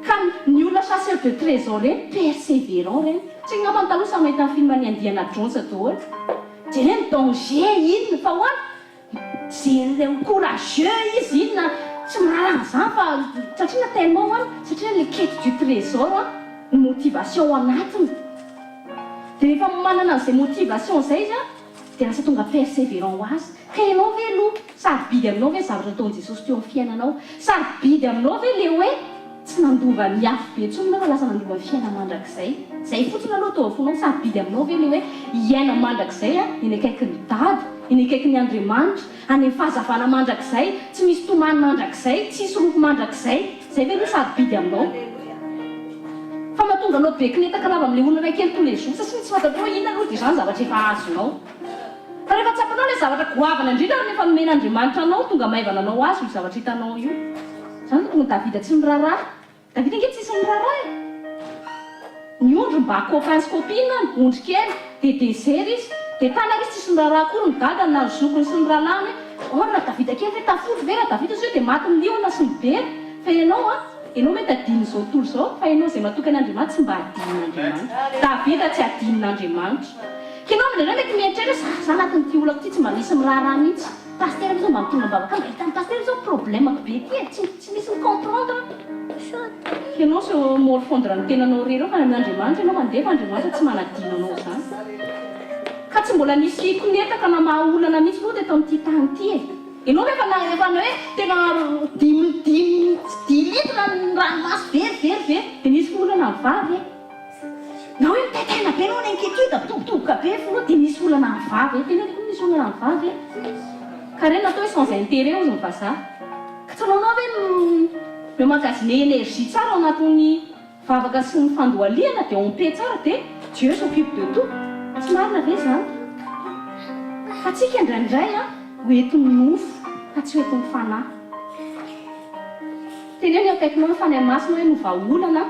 Ka ny olona chasseur de trésor ireny, persévérant ireny. Tsy angamba ny taloha samy nahita ny film an'i Indiana Jones daholo. Jereo ny danger inona fa hoana jereo courageux izy inona tsy miraharaha an'izany fa satria na tellement hoana satria le quête du trésor ny motivation ao anatiny. Dia rehefa manana an'izay motivation izay izy an, dia lasa tonga persévérant ho azy. Ka ianao ve aloha, sarobidy aminao ve ny zavatra nataon'i Jesosy teo amin'ny fiainanao? Sarobidy aminao ve ilay hoe tsy nandova ny afobe intsony ianao fa lasa nandova ny fiainana mandrakizay? Izay fotsiny aloha atao amin'ny fonao, sarobidy aminao ve ilay hoe hiaina mandrakizay eny akaikin'i Dada, eny akaikin'i Andriamanitra, any amin'ny fahazavana mandrakizay, tsy misy tomany mandrakizay, tsisy rofy mandrakizay? Izay ve aloha sarobidy aminao? Fa mahatonga anao be kinetaka lava amin'ilay olona iray kely tous les jours satria tsy fantatrao hoe inona aloha dia izany zavatra efa azonao. Fa rehefa tsapanao ilay zavatra goavana indrindra ary efa nomen'Andriamanitra anao, tonga maivana anao azy io zavatra hitanao io. Izany no tonga Davida tsy miraharaha. Davida ange tsisy miraharaha e. Ny ondry mba copain sy copine-ny, ondry kely, dia désert izy. Dia tany ary izy tsisy miraharaha akory ny dadany na ny zokiny sy ny rahalahiny hoe, or raha Davida kely ve tafody ve raha Davida sao dia matin'ny liona sy ny bera. Fa ianao an, ianao mety adinon'izao tontolo izao, fa ianao izay matoky an'Andriamanitra tsy mba adinon'Andriamanitra. Davida tsy adinon'Andriamanitra. K'ianao indraindray mety mieritreritra hoe za za anatin'ity olako ity tsy mba misy miraharaha mihitsy. Pasitera ve zao mba mitondra am-bavaka mba hitan'i pasitera ve zao problemako be ity e, tsy tsy misy mi-comprendre. Ianao se morfondre ny tenanao irery eo fa any amin'Andriamanitra ianao mandeha fa Andriamanitra tsy manadino anao izany. Ka tsy mbola nisy konetaka na maha olana mihitsy aloha teto amin'ity tany ity e. Ianao ve efa efa hoe tena dimy dimy dix litres ny ranomaso very very very dia nisy olana nivaha ve? Na hoe mitaintaina be ianao ny inquiétude, mitobotoboka be fonao dia misy olana mivaha ve? Tena hoe misy olana mivaha ve? Ka ireny natao hoe sans intérêt hozy ny vazaha. Ka tsy aleonao ve mi-emmagasiner énergie tsara ao anatin'ny vavaka sy ny fandohalihana dia en paix tsara dia Dieu s'occupe de tout. Tsy marina ve izany? Fa tsika indraindray an, ho entin'ny nofo fa tsy ho entin'ny fanahy. Teneno eo akaikinao ny Fanahy Masina hoe no vahaolana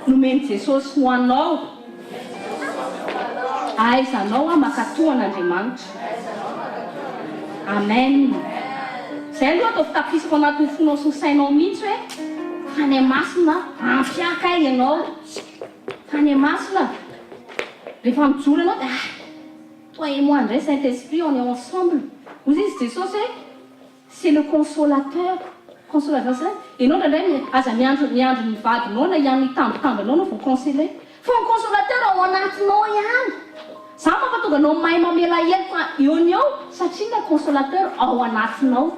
nomen'i Jesosy ho anao ahaizanao mankatò an'Andriamanitra. Amen. Izay aloha ataovy tapisako anatin'ny fonao sy ny sainao mihitsy hoe Fanahy Masina ampy ahy kay ianao. Fanahy Masina rehefa mijoro ianao dia ah toi et moi indray Saint Esprit on est ensemble. Hoy izy Jesosy hoe C'est le consolateur, consolateur zany, ianao indraindray aza miandry miandry ny vadinao na hiany hitambitamby anao anao vao consoler, fa ny consolateur ao anatinao ihany, zany mampatonga anao mahay mamela heloka eo ny eo satria ilay consolateur ao anatinao,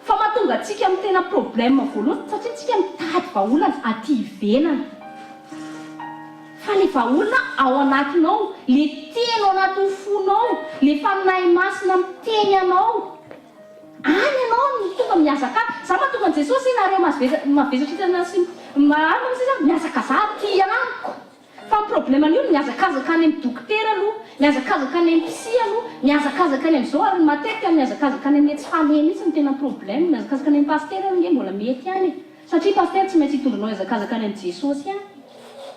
fa mahatonga antsika amin'ny tena problème voalohany satria tsika mitady vahaolana aty ivelany, fa le vahaolana ao anatinao, le teny ao anatin'ny fonao, le fanahy masina miteny anao. Any ianao no tonga mihazakazaka. Za mahatonga an'i Jesosy nareo mavesatra entana sy marary manao sisa mihazakazaha aty amiko. Fa ny problème an'io mihazakazaka any amin'ny dokotera aloha, mihazakazaka any amin'ny psy aloha, mihazakazaka any amin'izao ary matetika mihazakazaka any amin'ilay tsy faly mihitsy no tena problème. Mihazakazaka any amin'ny pasitera aloha nge mbola mety ihany e. Satria pasitera tsy maintsy hitondra anao hihazakazaka any amin'i Jesosy ihany.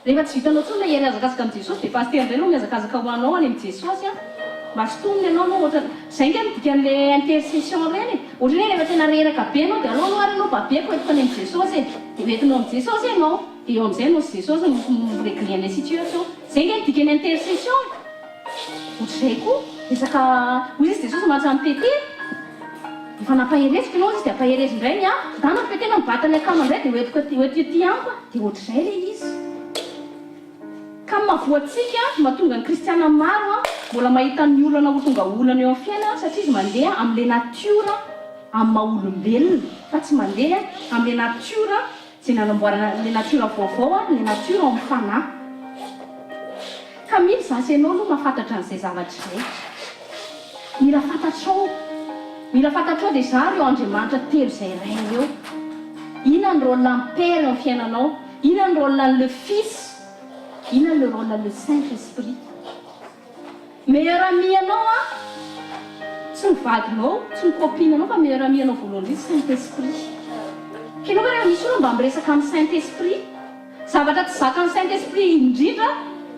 Rehefa tsy vitanao intsony ilay hery hihazakazaka amin'i Jesosy dia pasitera indray no mihazakazaka ho anao any amin'i Jesosy an! Mba sintominy ianao aloha ohatra, izay ange no dikan'ilay intercession ireny e! Ohatran'ny hoe rehefa tena reraka be ianao dia aleo aloha ary ianao babeko entiko any amin'i Jesosy e! Dia hoentinao amin'i Jesosy ianao, dia eo amin'izay ianao sy Jesosy no mi-regler an'ilay situation. Izay ange no dikan'ny intercession e! Ohatr'izay koa, resaka, hoy izy Jesosy mantsy amin'i Petera, Efa nampahereziko ianao izy dia ampaherezo indray ny hafa. Ndana ry Petera mibata ny akama indray dia hoentiko aty hoento ety amiko a! Dia ohatr'izay ilay izy. Ka ny mahavoa antsika, ny mahatonga ny kristiana maro a, mbola mahita ny olana ho tonga olana eo amin'ny fiainana satria izy mandeha amin'ilay natiora amin'ny maha olombelona fa tsy mandeha amin'ilay natiora izay nanamboarana ilay natiora vaovao a, ilay natiora ao amin'ny fanahy. Ka mila izaho sy ianao aloha mahafantatra an'izay zavatra izay. Mila fantatrao. Mila fantatrao dia izaho ireo Andriamanitra telo izay iray ireo. Inona ny rôle an'ny Père eo amin'ny fiainanao? Inona ny rôle an'ny le Fils? Inona le rôle an'ny le Saint Esprit? Meilleur ami anao an, tsy ny vadinao, tsy ny copine anao fa meilleur ami anao voalohany indrindra Saint Esprit. K'enao ve rehefa misy olona mba miresaka amin'ny Saint Esprit? Zavatra tsy zakan'ny Saint Esprit indrindra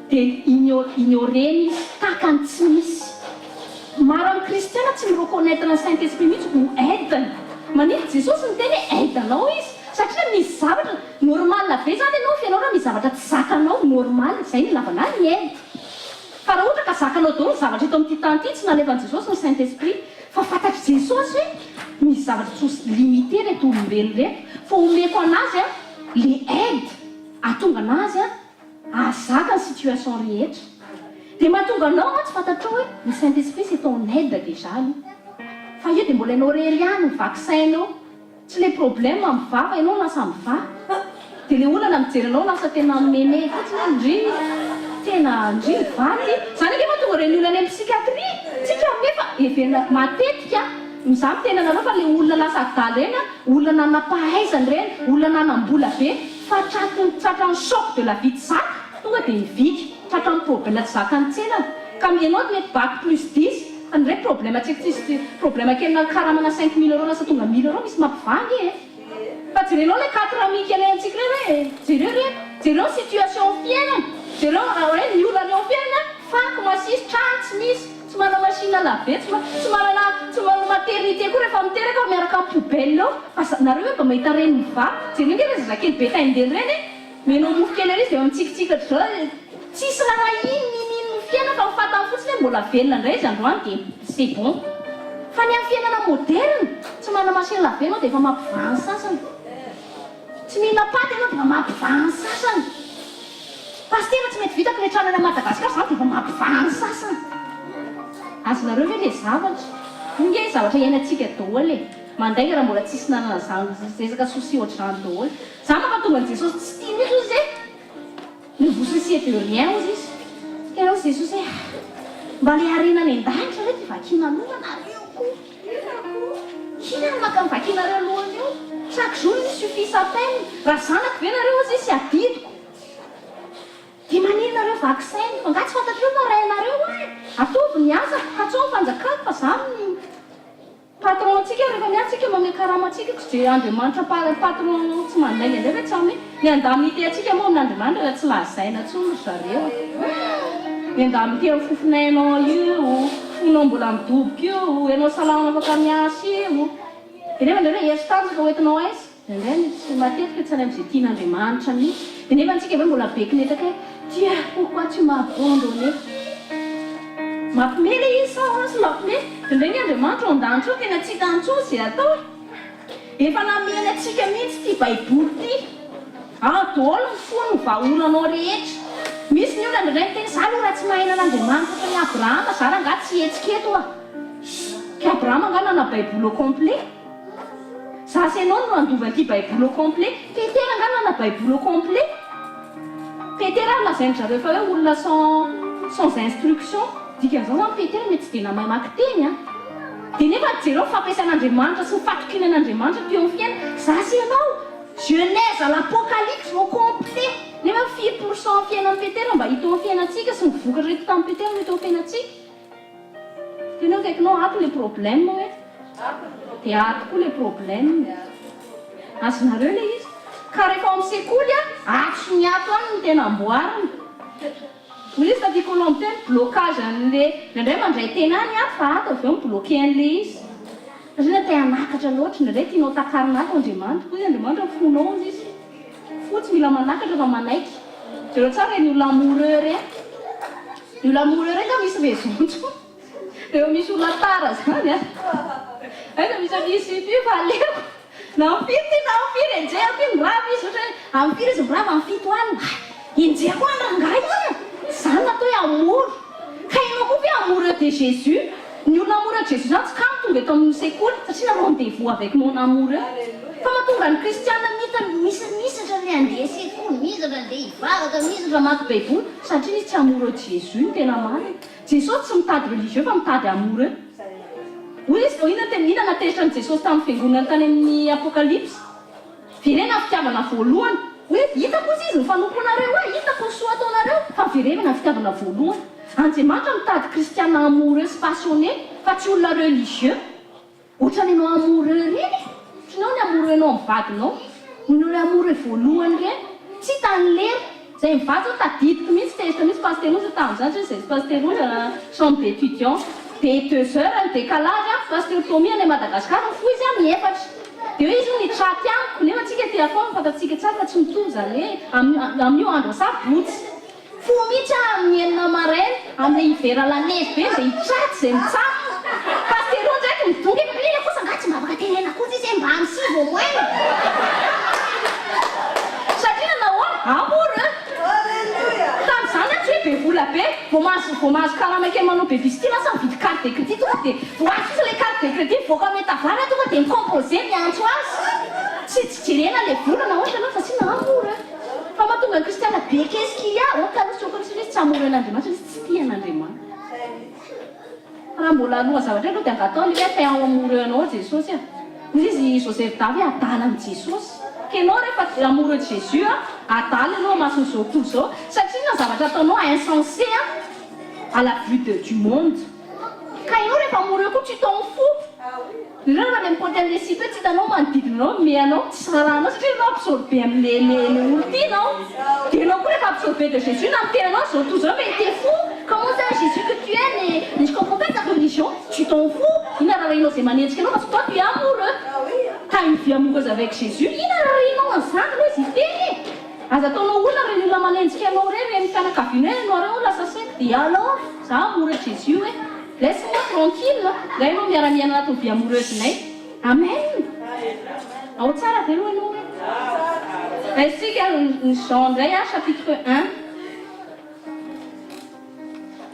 dia ignorer-ny izy, takany tsy misy. Maro amin'ny kristiana tsy mi-reconnaitre ny Saint Esprit mihitsy ho aide-ny. Maninona Jesosy niteny hoe aide anao izy? Satria misy zavatra, normal be zany ianao f'ianao raha misy zavatra tsy zakanao, normal, izay no ilavana ny aide. Fa raha ohatra ka zakanao daholo ny zavatra eto amin'ity tany ity, tsy nalefan'i Jesosy ny Saint Esprit. Fa fantatr'i Jesosy hoe misy zavatra tsy ho limité reto olombelona ireto, fa omeko an'azy an, le aide ahatonga anazy an ahazaka ny situation rehetra. Dia mahatonga anao an tsy fantatrao hoe ny Saint Esprit c'est ton aide déjà aloha. Fa io dia mbola ianao irery ihany ny vaky saina eo. Tsy le problème mivaha fa ianao lasa mivaha. Dia le olana mijery anao lasa tena meme fotsiny hoe ndry tena ndry mivaha ty. Zany ange mahatonga ireny olona any amin'ny psychiatrie. Tsika nefa heverina matetika Izaho miteny anareo fa le olona lasa adala ireny an, olona nanam-pahaizana ireny, olona nanam-bola be, fa tratry ny tratran'ny choc de la vie tsy zaka, tonga dia mivika, tratran'ny problème tsy zakan'ny tsenany. Ka ianao mety bac plus dix, fa ny re problème tsy tsisy problème kely na karamana 5000 euros lasa tonga mille euros misy mampivaha ange e! Fa jerenao le quatre mille kely antsika ireny hoe jereo re, jereo ny situation fiainana, jereo raha hoe ny olana eo amin'ny fiainana, fako masiso, trano tsy misy, Tsy manana machine à laver, tsy tsy manana tsy manana maternité koa rehefa miteraka fa miaraka amin'ny poubelle eo. Fa za nareo ve mba mahita reny mivaha? Jereo nge ireny zazakely be taindeny ireny e! Omenao mofo kely ery izy dia efa mitsikitsiky ohatr'izao, tsisy raharahiany n'inon'inona fiainana fa ny fantany fotsiny hoe mbola velona indray izy androany dia c'est bon. Fa ny amin'ny fiainana moderne, tsy manana machine à laver ianao dia efa mampivaha ny sasany. Tsy mihinana paty ianao dia efa mampivaha ny sasany. Pasitera tsy mety vitako ilay trano any Madagascar zany dia efa mampivaha ny sasany. Azonareo ve le zavatra? Io nge zavatra iainantsika daholo e. Mandainga raha mbola tsisy nanana zany resaka souci ohatr'izany daholo. Zany mampatonga an'i Jesosy tsy tia mihitsy ozy e. Ne vous souciez de rien ozy izy. Tena ozy Jesosy hoe mba le harena any an-danitra re ty vakiana loha nareo koa. Inona no maka ny vakinareo lohany eo? Chaque jour izy suffit sa peine. Raha zanako ve nareo ozy izy adidiko. Dia maninona nareo vaky saina? Fa nga tsy fantatrareo fa rainareo aho e! Ataovy ny asako, katsaho ny fanjakako fa za no patron antsika rehefa miasa tsika manome karama antsika ko tsy dia Andriamanitra patron tsy mandainga indray ve tsy hanome? Ny indemnité antsika moa amin'Andriamanitra raha tsy lazaina intsony ry zareo e! Ny indemnité amin'ny fofonainao io, fonao mbola midoboka io, ianao salama afaka miasa io, dia nefa indray hoe hery sy tanjaka hoentinao aiza? Indraindray ny tsy matetika tsy any amin'izay tian'Andriamanitra mihitsy. Dia nefa antsika ve mbola be kinetaka hoe Dieu pourquoi tu m'as abandonné? Mampime ilay izy sa ahoana tsy mampime? Indraindray anie Andriamanitra ao an-danitra ao tena tsy hitany intsony izay atao e! Efa namehany antsika mihitsy ity baiboly ity. Ao daholo ny fo no vahaolanao rehetra. Misy ny olona indraindray miteny za aloha raha tsy mahay an'Andriamanitra ohatran'i Abrahama za rangahy tsy hihetsika eto ah! Ka Abrahama angaha nanana baiboly au complet? Za sy enao no handova an'ity baiboly au complet. Petera angaha nanana baiboly au complet? Petera ary lazain-dry zareo fa hoe olona sans sans instruction. Dikan'izany zany Petera mety tsy dia namay mamaky teny an. Dia nefa jereo ny fampiasan'Andriamanitra sy ny fatokiana an'Andriamanitra teo amin'ny fiainana. Za sy enao, Genèse à l'Apocalypse au complet. Nefa firy pour cent amin'ny fiainan'i Petera mba hita eo amin'ny fiainantsika sy ny vokatra hita tamin'i Petera no hita eo amin'ny fiainantsika? Tena akaikinao ato le problème hoe? Dia ato koa le problème. Azonareo le izy? Ka rehefa ao amin'ny sekoly a, ato sy ny ato any no tena amboarina. Hoy izy taty Colombe teny, blocage an'le, indraindray mandray tena any ato fa ato avy eo mi-bloquer an'le izy. Satria te hanakatra loatra, indraindray tianao takarina ato Andriamanitra. Hoy Andriamanitra ny fonao hozy izy. Fo tsy mila manakatra fa manaiky. Jereo tsara ireny olona amoureux ireny. Ny olona amoureux ireny nga misy raison intsony. Rehefa misy olona tara zany an. Aiza misy an'io sipa io fa aleoko. Na amin'ny firy ity na amin'ny firy, enjehako io, mirava izy ohatra hoe amin'ny firy izy mirava, amin'ny 7 alina. Hay! Enjehako any rangahy iny e! Izany no atao hoe amour. Ka ianao koa ve amoureux de Jésus? Ny olona amoureux de Jésus zany tsy kamo tonga eto amin'ny sekoly satria na rendez-vous avec mon amoureux. Fa mahatonga ny kristiana mita misy misatra ny handeha sekoly, misatra handeha hivavaka, misatra hamaky baiboly satria izy tsy amoureux de Jésus no tena marina. Jesosy tsy mitady religieux fa mitady amoureux. Hoy izy, inona tena inona nahatezitra an'i Jesosy tamin'ny fiangonana tany amin'ny Apokalypsy? Verena ny fitiavana voalohany. Hoe hitako hozy izy ny fanompoanareo ahy, hitako ny soa ataonareo, fa verena ny fitiavana voalohany. Andriamanitra mitady kristiana amoureux sy passionné fa tsy olona religieux. Ohatran'ny ianao amoureux ireny e! Ohatran'ny hoe ny amoureux nao amin'ny vadinao, ny olona amoureux voalohany ireny, tsy hitan'ny lera. Zay mivady zao tadidiko mihitsy, tezitra mihitsy Pasitera Onja tamin'izany satria zay sy Pasitera Onja chambre d'étudiant. Dia deux heures ny décalage an, Pasitera Tommy any Madagascar mifoha izy amin'ny efatra. Dia hoe izy hono hi-chat amiko, nefa tsika aty Afon fantatsika tsara fa tsy mitovy izany hoe amin'io andro asabotsy. Fo mihitsy aho amin'ny enina maraina, amin'ilay hiver la neige be izay hi-chat izay mitsapa. Pasitera Onja eto midongy efa ela kosa angaha tsy mba afaka tenenina kosa izy hoe mba amin'ny sivy au moins. Satria nahoana? Amoureux. Tamin'izany aho tsy hoe be vola be, vao mahazo vao mahazo karama kely manao babysitter lasa mividy carte de crédit tonga dia vao azo fotsiny ilay carte de crédit mivoaka amin'ny tavana aho tonga dia mi-composer miantso azy. Tsy tsy jerena ilay vola na ohatra ianao fa asiana amoureux. Fa mahatonga ny kristiana be qu'est-ce qu'il y a? Ok aloha tsy ok izy tsy amoureux an'Andriamanitra izy tsy tia an'Andriamanitra. Fa raha mbola aloha zavatra aloha dia angataho ny hoe te ho amoureux anao Jesosy a. Hoy izy Joseph Davy hoe adala an'i Jesosy. Ka ianao rehefa amoureux de Jésus a, adala ianao imason'izao tontolo izao satria inona ny zavatra ataonao insensé a, à la vue de du monde. Ka ianao rehefa amoureux koa tu t'en fous. Ireo raha le mipaoty an'le sipa eo tsy hitanao manodidina anao mimehy anao, tsy raharahanao satria ianao absorber am'le le le olon-tianao. Dia ianao koa rehefa absorber de Jésus na miteny anao zao toa zao mais t'es fou, comment ça Jésus que tu aimes mais mais je comprends pas ta religion, tu t'en fous, inona raharahianao izay manenjika anao parce que toi tu es amoureux, t'as une vie amoureuse avec Jésus, inona raharahianao an'izany aloha izy hiteny e! Aza ataonao olona ireny olona manenjika anao ireny, ireny fianakaviana ireny, ianao ireo lasa secte, et alors? Za amoureux de Jésus hoe. Laisse moi tranquille a! Nga ianao miara miaina anatin'ny vie amoureuse nay. Amen! Ao tsara ve aloha ianao e? Raisitsika ny Jean indray a, chapitre un.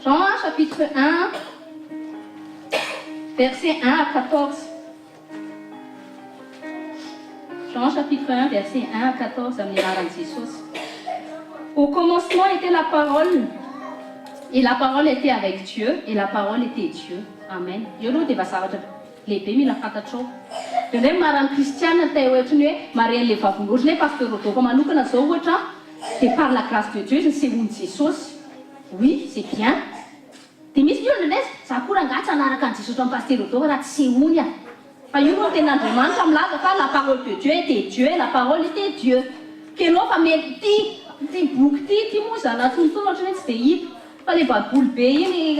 Jean a, chapitre un, verset un à quatorze. Jean chapitre 1 verset 1 à 14 amin'ny anaran'i Jesosy. Au commencement était la parole et la parole était avec Dieu et la parole était Dieu. Amen. Eo aloha dia efa zavatra lehibe mila fantatrao. Indraindray maro amin'ny kristiana ny te ohatry ny hoe mahare an'ilay vavolombelona, ohatry ny hoe Pasteur Rodolphe manokana izao ohatra dia par la grâce de Dieu izy nisehoan'i Jesosy. Oui, c'est bien. Dia misy ny olona indraindray, za koa rangahy tsy hanaraka an'i Jesosy amin'ny Pasteur Rodolphe raha tsy sehoany aho. Fa io no tenin'Andriamanitra milaza fa la parole de Dieu était Dieu et la parole était Dieu. Kenao fa mety ity ity boky ity ity moa izy anatin'ny fotoana ohatran'ny hoe tsy dia hita fa ilay baiboly be iny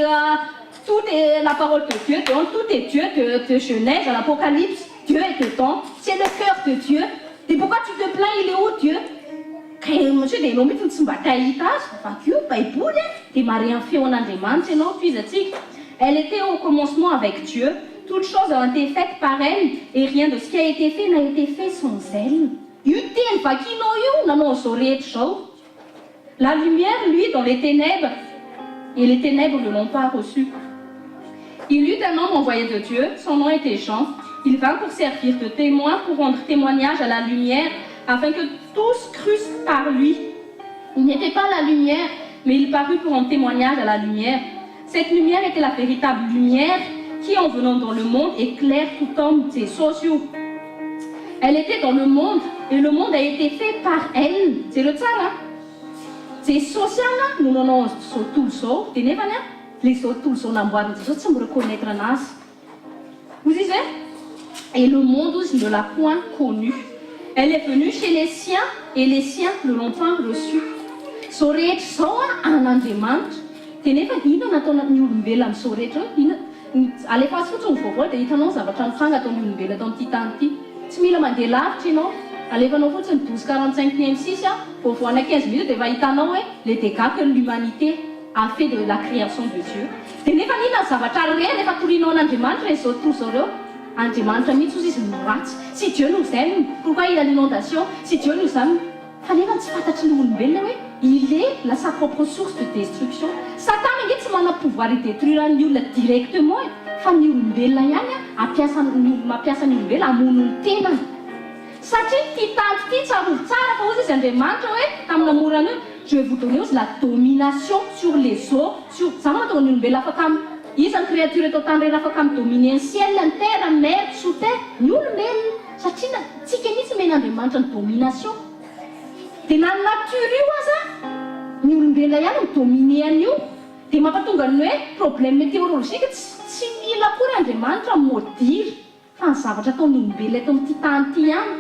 tout est la parole de Dieu donc tout est Dieu de de Genèse à l'Apocalypse Dieu est dedans c'est le cœur de Dieu dia pourquoi tu te plains il est où Dieu ka monsieur dia ianao mihitsy no tsy mba te hahita azy vakio ny baiboly a dia mahare ny feon'Andriamanitra ianao tohizantsika elle était au commencement avec Dieu Toutes choses ont été faites par elle et rien de ce qui a été fait n'a été fait sans elle. Io teny vakinao io nanao an'izao rehetra izao. La lumière luit dans les ténèbres et les ténèbres ne l'ont pas reçue. Il y eut un homme envoyé de Dieu, son nom était Jean. Il vint pour servir de témoin, pour rendre témoignage à la lumière, afin que tous crussent par lui. Il n'était pas la lumière, mais il parut pour rendre témoignage à la lumière. Cette lumière était la véritable lumière qui, en venant dans le monde, éclaire tout homme, Jesosy io. Elle était dans le monde, et le monde a été fait par elle. Jereo tsara an! Jesosy ihany no nanao an'izao tontolo izao, dia nefany an, ilay izao tontolo izao namboarin'i Jesosy tsy mi-reconnaître an'azy. Hozy izy hoe, Et le monde hozy ne l'a point connue. Elle est venue chez les siens, et les siens ne l'ont point reçue. Izao rehetra izao an, an'Andriamanitra. Dia nefa inona no ataon'ny olombelona amin'izao rehetra izao? Inona? Alefaso fotsiny ny vaovao dia hitanao ny zavatra mitranga ataon'ny olombelona eto amin'ity tany ity. Tsy mila mandeha lavitra ianao. Alefanao fotsiny douze quarante cinq ny M six a, vaovao ana quinze minutes dia efa hitanao hoe les dégâts que l'humanité a fait de la création de Dieu. Dia nefa inona ny zavatra re rehefa torianao an'Andriamanitra ireny izao tontolo izao ireo? Andriamanitra mihitsy hozy izy no ratsy. Si Dieu nous aime, pourquoi il a l'inondation? Si Dieu nous aime. Fa nefa tsy fantatry ny olombelona hoe il est la sa propre source de destruction. Satana ange tsy manana pouvoir hi-detruire ny olona directement e, fa ny olombelona ihany ampiasa ny mampiasa ny olombelona hamono ny tenany. Satria ity tany ity tsarovy tsara fa hozy izy Andriamanitra hoe tamin'ny namorany hoe je vais vous donner hozy la domination sur les eaux sur zany mahatonga ny olombelona afaka iza ny créature eto an-tany rery afaka mi-dominer ny ciel, ny terre, ny mer, sous terre? Ny olombelona. Satria na tsika mihitsy omen'Andriamanitra ny domination. Dia na ny nature io aza ny olombelona ihany mi-dominer an'io. Dia mampatonga ny hoe problème météorologique tsy tsy mila akory Andriamanitra mi-maudire fa ny zavatra ataon'ny olombelona eto amin'ity tany ity ihany.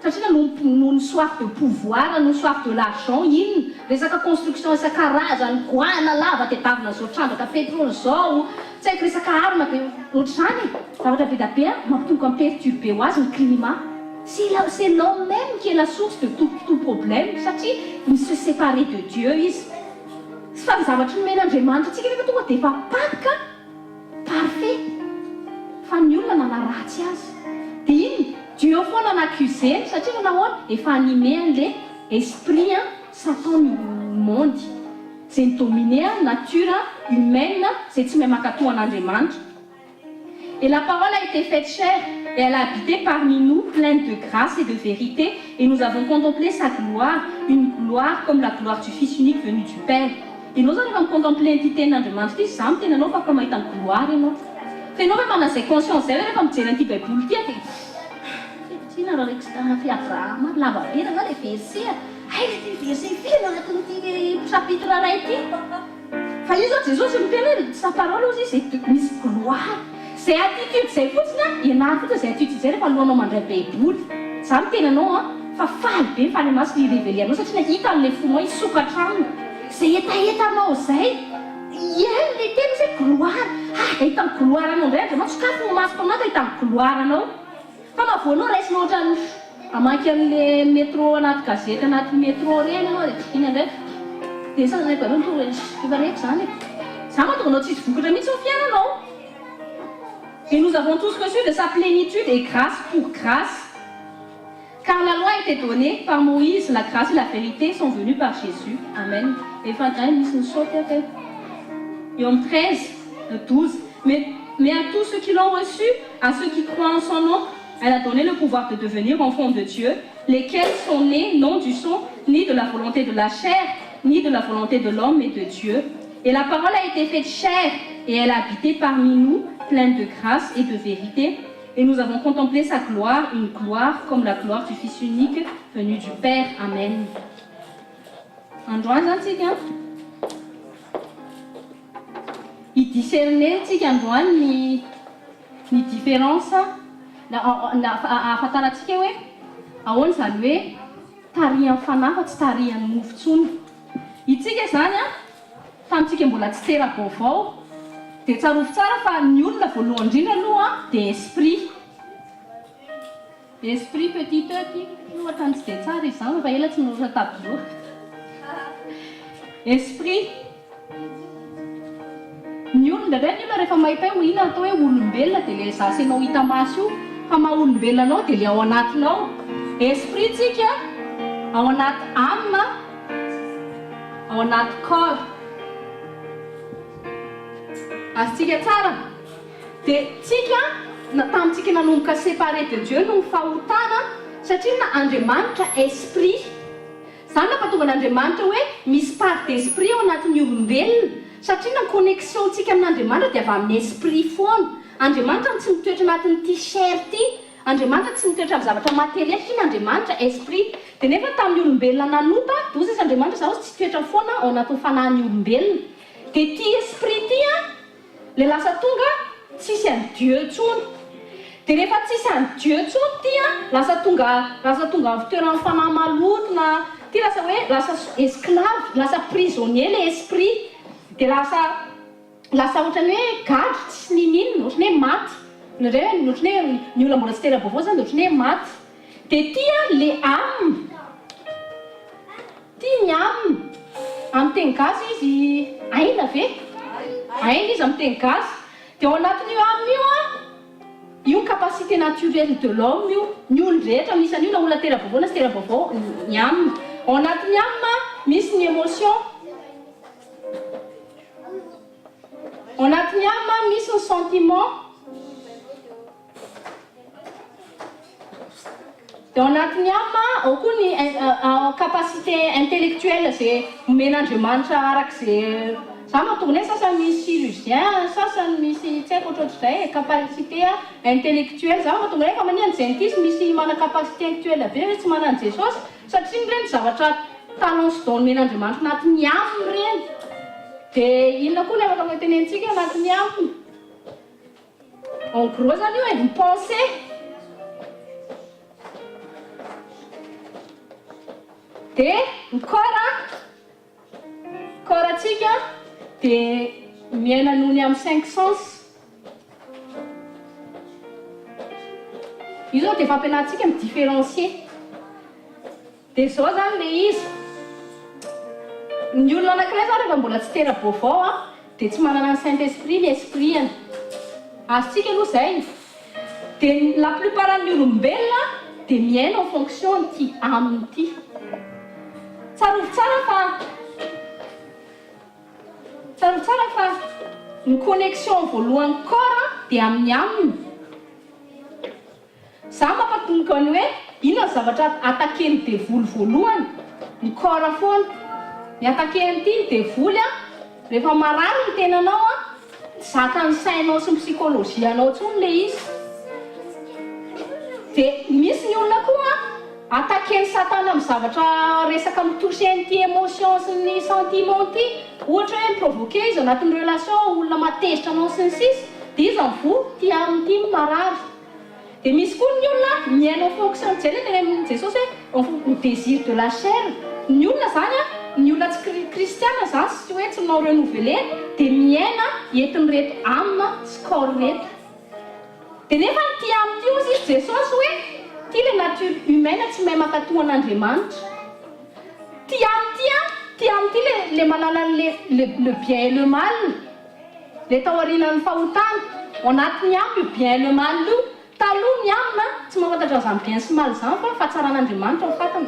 Satria noho noho ny soif de pouvoir, noho soif de l'argent, inona? Resaka construction isan-karazany, goahana lava tedavina zao trandraka pétrole zao, tsy haiko resaka arme be ohatr'izany e! Zavatra be dia be an, mampitomboka mi-perturber ho azy ny climat. C'est la c'est l'homme même qui est la source de tout tout problème satria mi-se séparer de Dieu izy. Fa ny zavatra nomen'Andriamanitra antsika nefa tonga dia efa pack parfait fa ny olona nanaratsy azy dia iny Dieu foana n'accuseny satria fa nahoana efa animé an'le esprit an satan ny monde zay mi-dominer an nature humaine zay tsy mahay mankatoa an'Andriamanitra. Et la parole a été faite chair et elle a habité parmi nous pleine de grâce et de vérité et nous avons contemplé sa gloire, une gloire comme la gloire du Fils unique venu du Père. Ianao zany rehefa mi-contempler an'ity tenin'Andriamanitra ity, za miteny anao fa afaka mahita ny gloire ianao. Fa ianao ve manana izay conscience izay hoe rehefa mijery an'ity baiboly ity aho dia pff, inona raha reko Abrahama ary lava be rangahy ilay verset a, aiza ity verset firy anatin'ity chapitre iray ity. Fa io zao Jesosy miteny hoe sa parole ozy izy de misy gloire. Zay attitude zay fotsiny an, ianaro fotsiny zay attitude zay rehefa alohanao mandray baiboly. Za miteny anao an, fa faly be ny Fanahy Masina hi-reveler anao satria nahita an'le fonao hisokatra aminy. Zay hetahetanao zay, hihaino le teny izy hoe gloire. Ah, hahita ny gloire anao indray Andriamanitra, sokafy ny masoko aminah ka hahita ny gloire anao. Fa mavoanao raisina ohatran'ny hamaky an'le metro anaty gazety anaty metro reny ianao dia iny indray dia sasany avy eo tonga efa reko zany e. Za mahatonga anao tsisy vokatra mihitsy ny fiainanao. Et nous avons tous reçu de sa plénitude et grâce pour grâce. Car la loi a été donnée par Moïse, la grâce et la vérité sont venues par Jésus. Amen. Efa indray misy nisaoty aho teo. Eo amin'ny 13, 12. Mais, mais à tous ceux qui l'ont reçu, à ceux qui croient en son nom, elle a donné le pouvoir de devenir enfants de Dieu, lesquels sont nés non du sang, ni de la volonté de la chair, ni de la volonté de l'homme, mais de Dieu. Et la parole a été faite chair, et elle a habité parmi nous, pleine de grâce et de vérité. Et nous avons contemplé sa gloire, une gloire comme la gloire du Fils unique venu du Père. Amen. Androany zany tsika hi-discerner tsika androany ny ny différence na ahafantarantsika hoe ahoana izany hoe tarihan'ny fanahy fa tsy tarihan'ny mofo intsony. Itsika izany an, tamintsika mbola tsy tera-baovao dia tsarovy tsara fa ny olona voalohany indrindra aloha dia esprit. Esprit petit e ty ohatrany tsy dia tsara izy izany fa ela tsy nanoratra tableau. Esprit. Ny olona indraindray ny olona rehefa mahita hoe inona atao hoe olombelona dia ilay za sy ianao hita maso io fa maha olombelona anao dia ilay ao anatinao. Esprit tsika ao anaty âme, ao anaty corps. Azontsika tsara? Dia tsika na tamintsika nanomboka séparé de Dieu noho ny fahotana satria na Andriamanitra esprit. Zany nampatonga an'Andriamanitra hoe misy part d'esprit ao anatin'ny olombelona satria na connexion tsika amin'Andriamanitra dia avy amin'ny esprit foana. Andriamanitra no tsy mitoetra anatin'ity chair ity. Andriamanitra tsy mitoetra amin'ny zavatra matériel satria n'Andriamanitra esprit. Dia nefa tamin'ny olombelona nanota, doza izy Andriamanitra zaho tsy hitoetra foana ao anatin'ny fanahin'ny olombelona. Dia ity esprit ity an, Le lasa tonga tsisy an'i Dieu tsony. De rehefa tsisy an'i Dieu tsony ty an, lasa tonga lasa tonga amin'ny fitoeran'ny fanahy maloto na ty lasa hoe lasa esclave, lasa prisonnier le esprit. De lasa lasa ohatran'ny hoe gadra tsisy ninininona, ohatran'ny hoe maty. Indraindray ohatran'ny hoe ny olona mbola tsy tera-baovao zany de ohatran'ny hoe maty. De ty an le âme. Ty ny âme. Amin'ny teny gasy izy aina ve? Aina izy amin'ny teny gasy. Dia ao anatin'io âme io an, io capacité naturelle de l'homme io. Ny olon-drehetra misy an'io na olona tera-baovao na tsy tera-baovao ny âme. Ao anatin'ny âme misy ny émotion. Ao anatin'ny âme misy ny sentiment. Dia ao anatin'ny âme ao koa ny capacité intellectuelle izay omen'Andriamanitra araka izay za mahatonga ny hoe sasany misy chirurgien, sasany misy tsy haiko ohatrohatr'izay e, capacité intellectuelle, za mahatonga ny hoe fa maninona ny jentisy misy manana capacité intellectuelle be ve tsy manana an'i Jesosy satria ireny zavatra talent sy don omen'Andriamanitra anatin'ny âme ireny. Dia inona koa ny afaka tenenitsika anatin'ny âme? En gros zany io e, ny pensée. Dia ny corps an, corps antsika dia miaina noho ny amin'ny cinq sens. Io zao dia efa ampianarintsika mi-différencier. Dia izao izany ilay izy, ny olona anankiray izany rehefa mbola tsy tera-baovao an, dia tsy manana ny Saint Esprit ny esprit-ny. Azontsika aloha izay. Dia la plupart an'ny olombelona dia miaina en fonction an'ity âme ity. Tsarovy tsara fa, tsarovy tsara fa ny connexion voalohan'ny corps dia amin'ny âme. Za mampatomboka ny hoe inona ny zavatra attaquer-n'ny devoly voalohany? Ny corps foana. Ny attaquer-n'ity ny devoly an, rehefa marary ny tenanao an, tsy zakan'ny sainao sy ny psychologie anao intsony le izy. De misy ny olona koa an, attaquer-n'i satana amin'ny zavatra resaka mi-toucher an'ity émotion sy ny sentiment ity. Ohatra hoe mi-provoquer izy anatin'ny relation, olona mahatezitra anao sy ny sisa, de iza no voa? Ty amin'ity no marary. Dia misy koa ny olona miaina en fonction ny jerena teny amin'i Jesosy hoe en fon ny désir de la chair. Ny olona izany an, ny olona tsy kristiana izany sy hoe tsy manao renouveler dia miaina entin'ireto âme sy corps ireto. Dia nefa ity âme ity hozy izy Jesosy hoe ity ilay nature humaine tsy mahay mankatò an'Andriamanitra. Ity âme ity an, ity âme ity ilay ilay manana an'ilay le le bien et le mal. Le tao aorianan'ny fahotana, ao anatin'ny âme io bien et le mal io, taloha ny âme tsy mahafantatra. mahafantatra an'izany bien sy mal izany fa fahatsaran'Andriamanitra no fantany.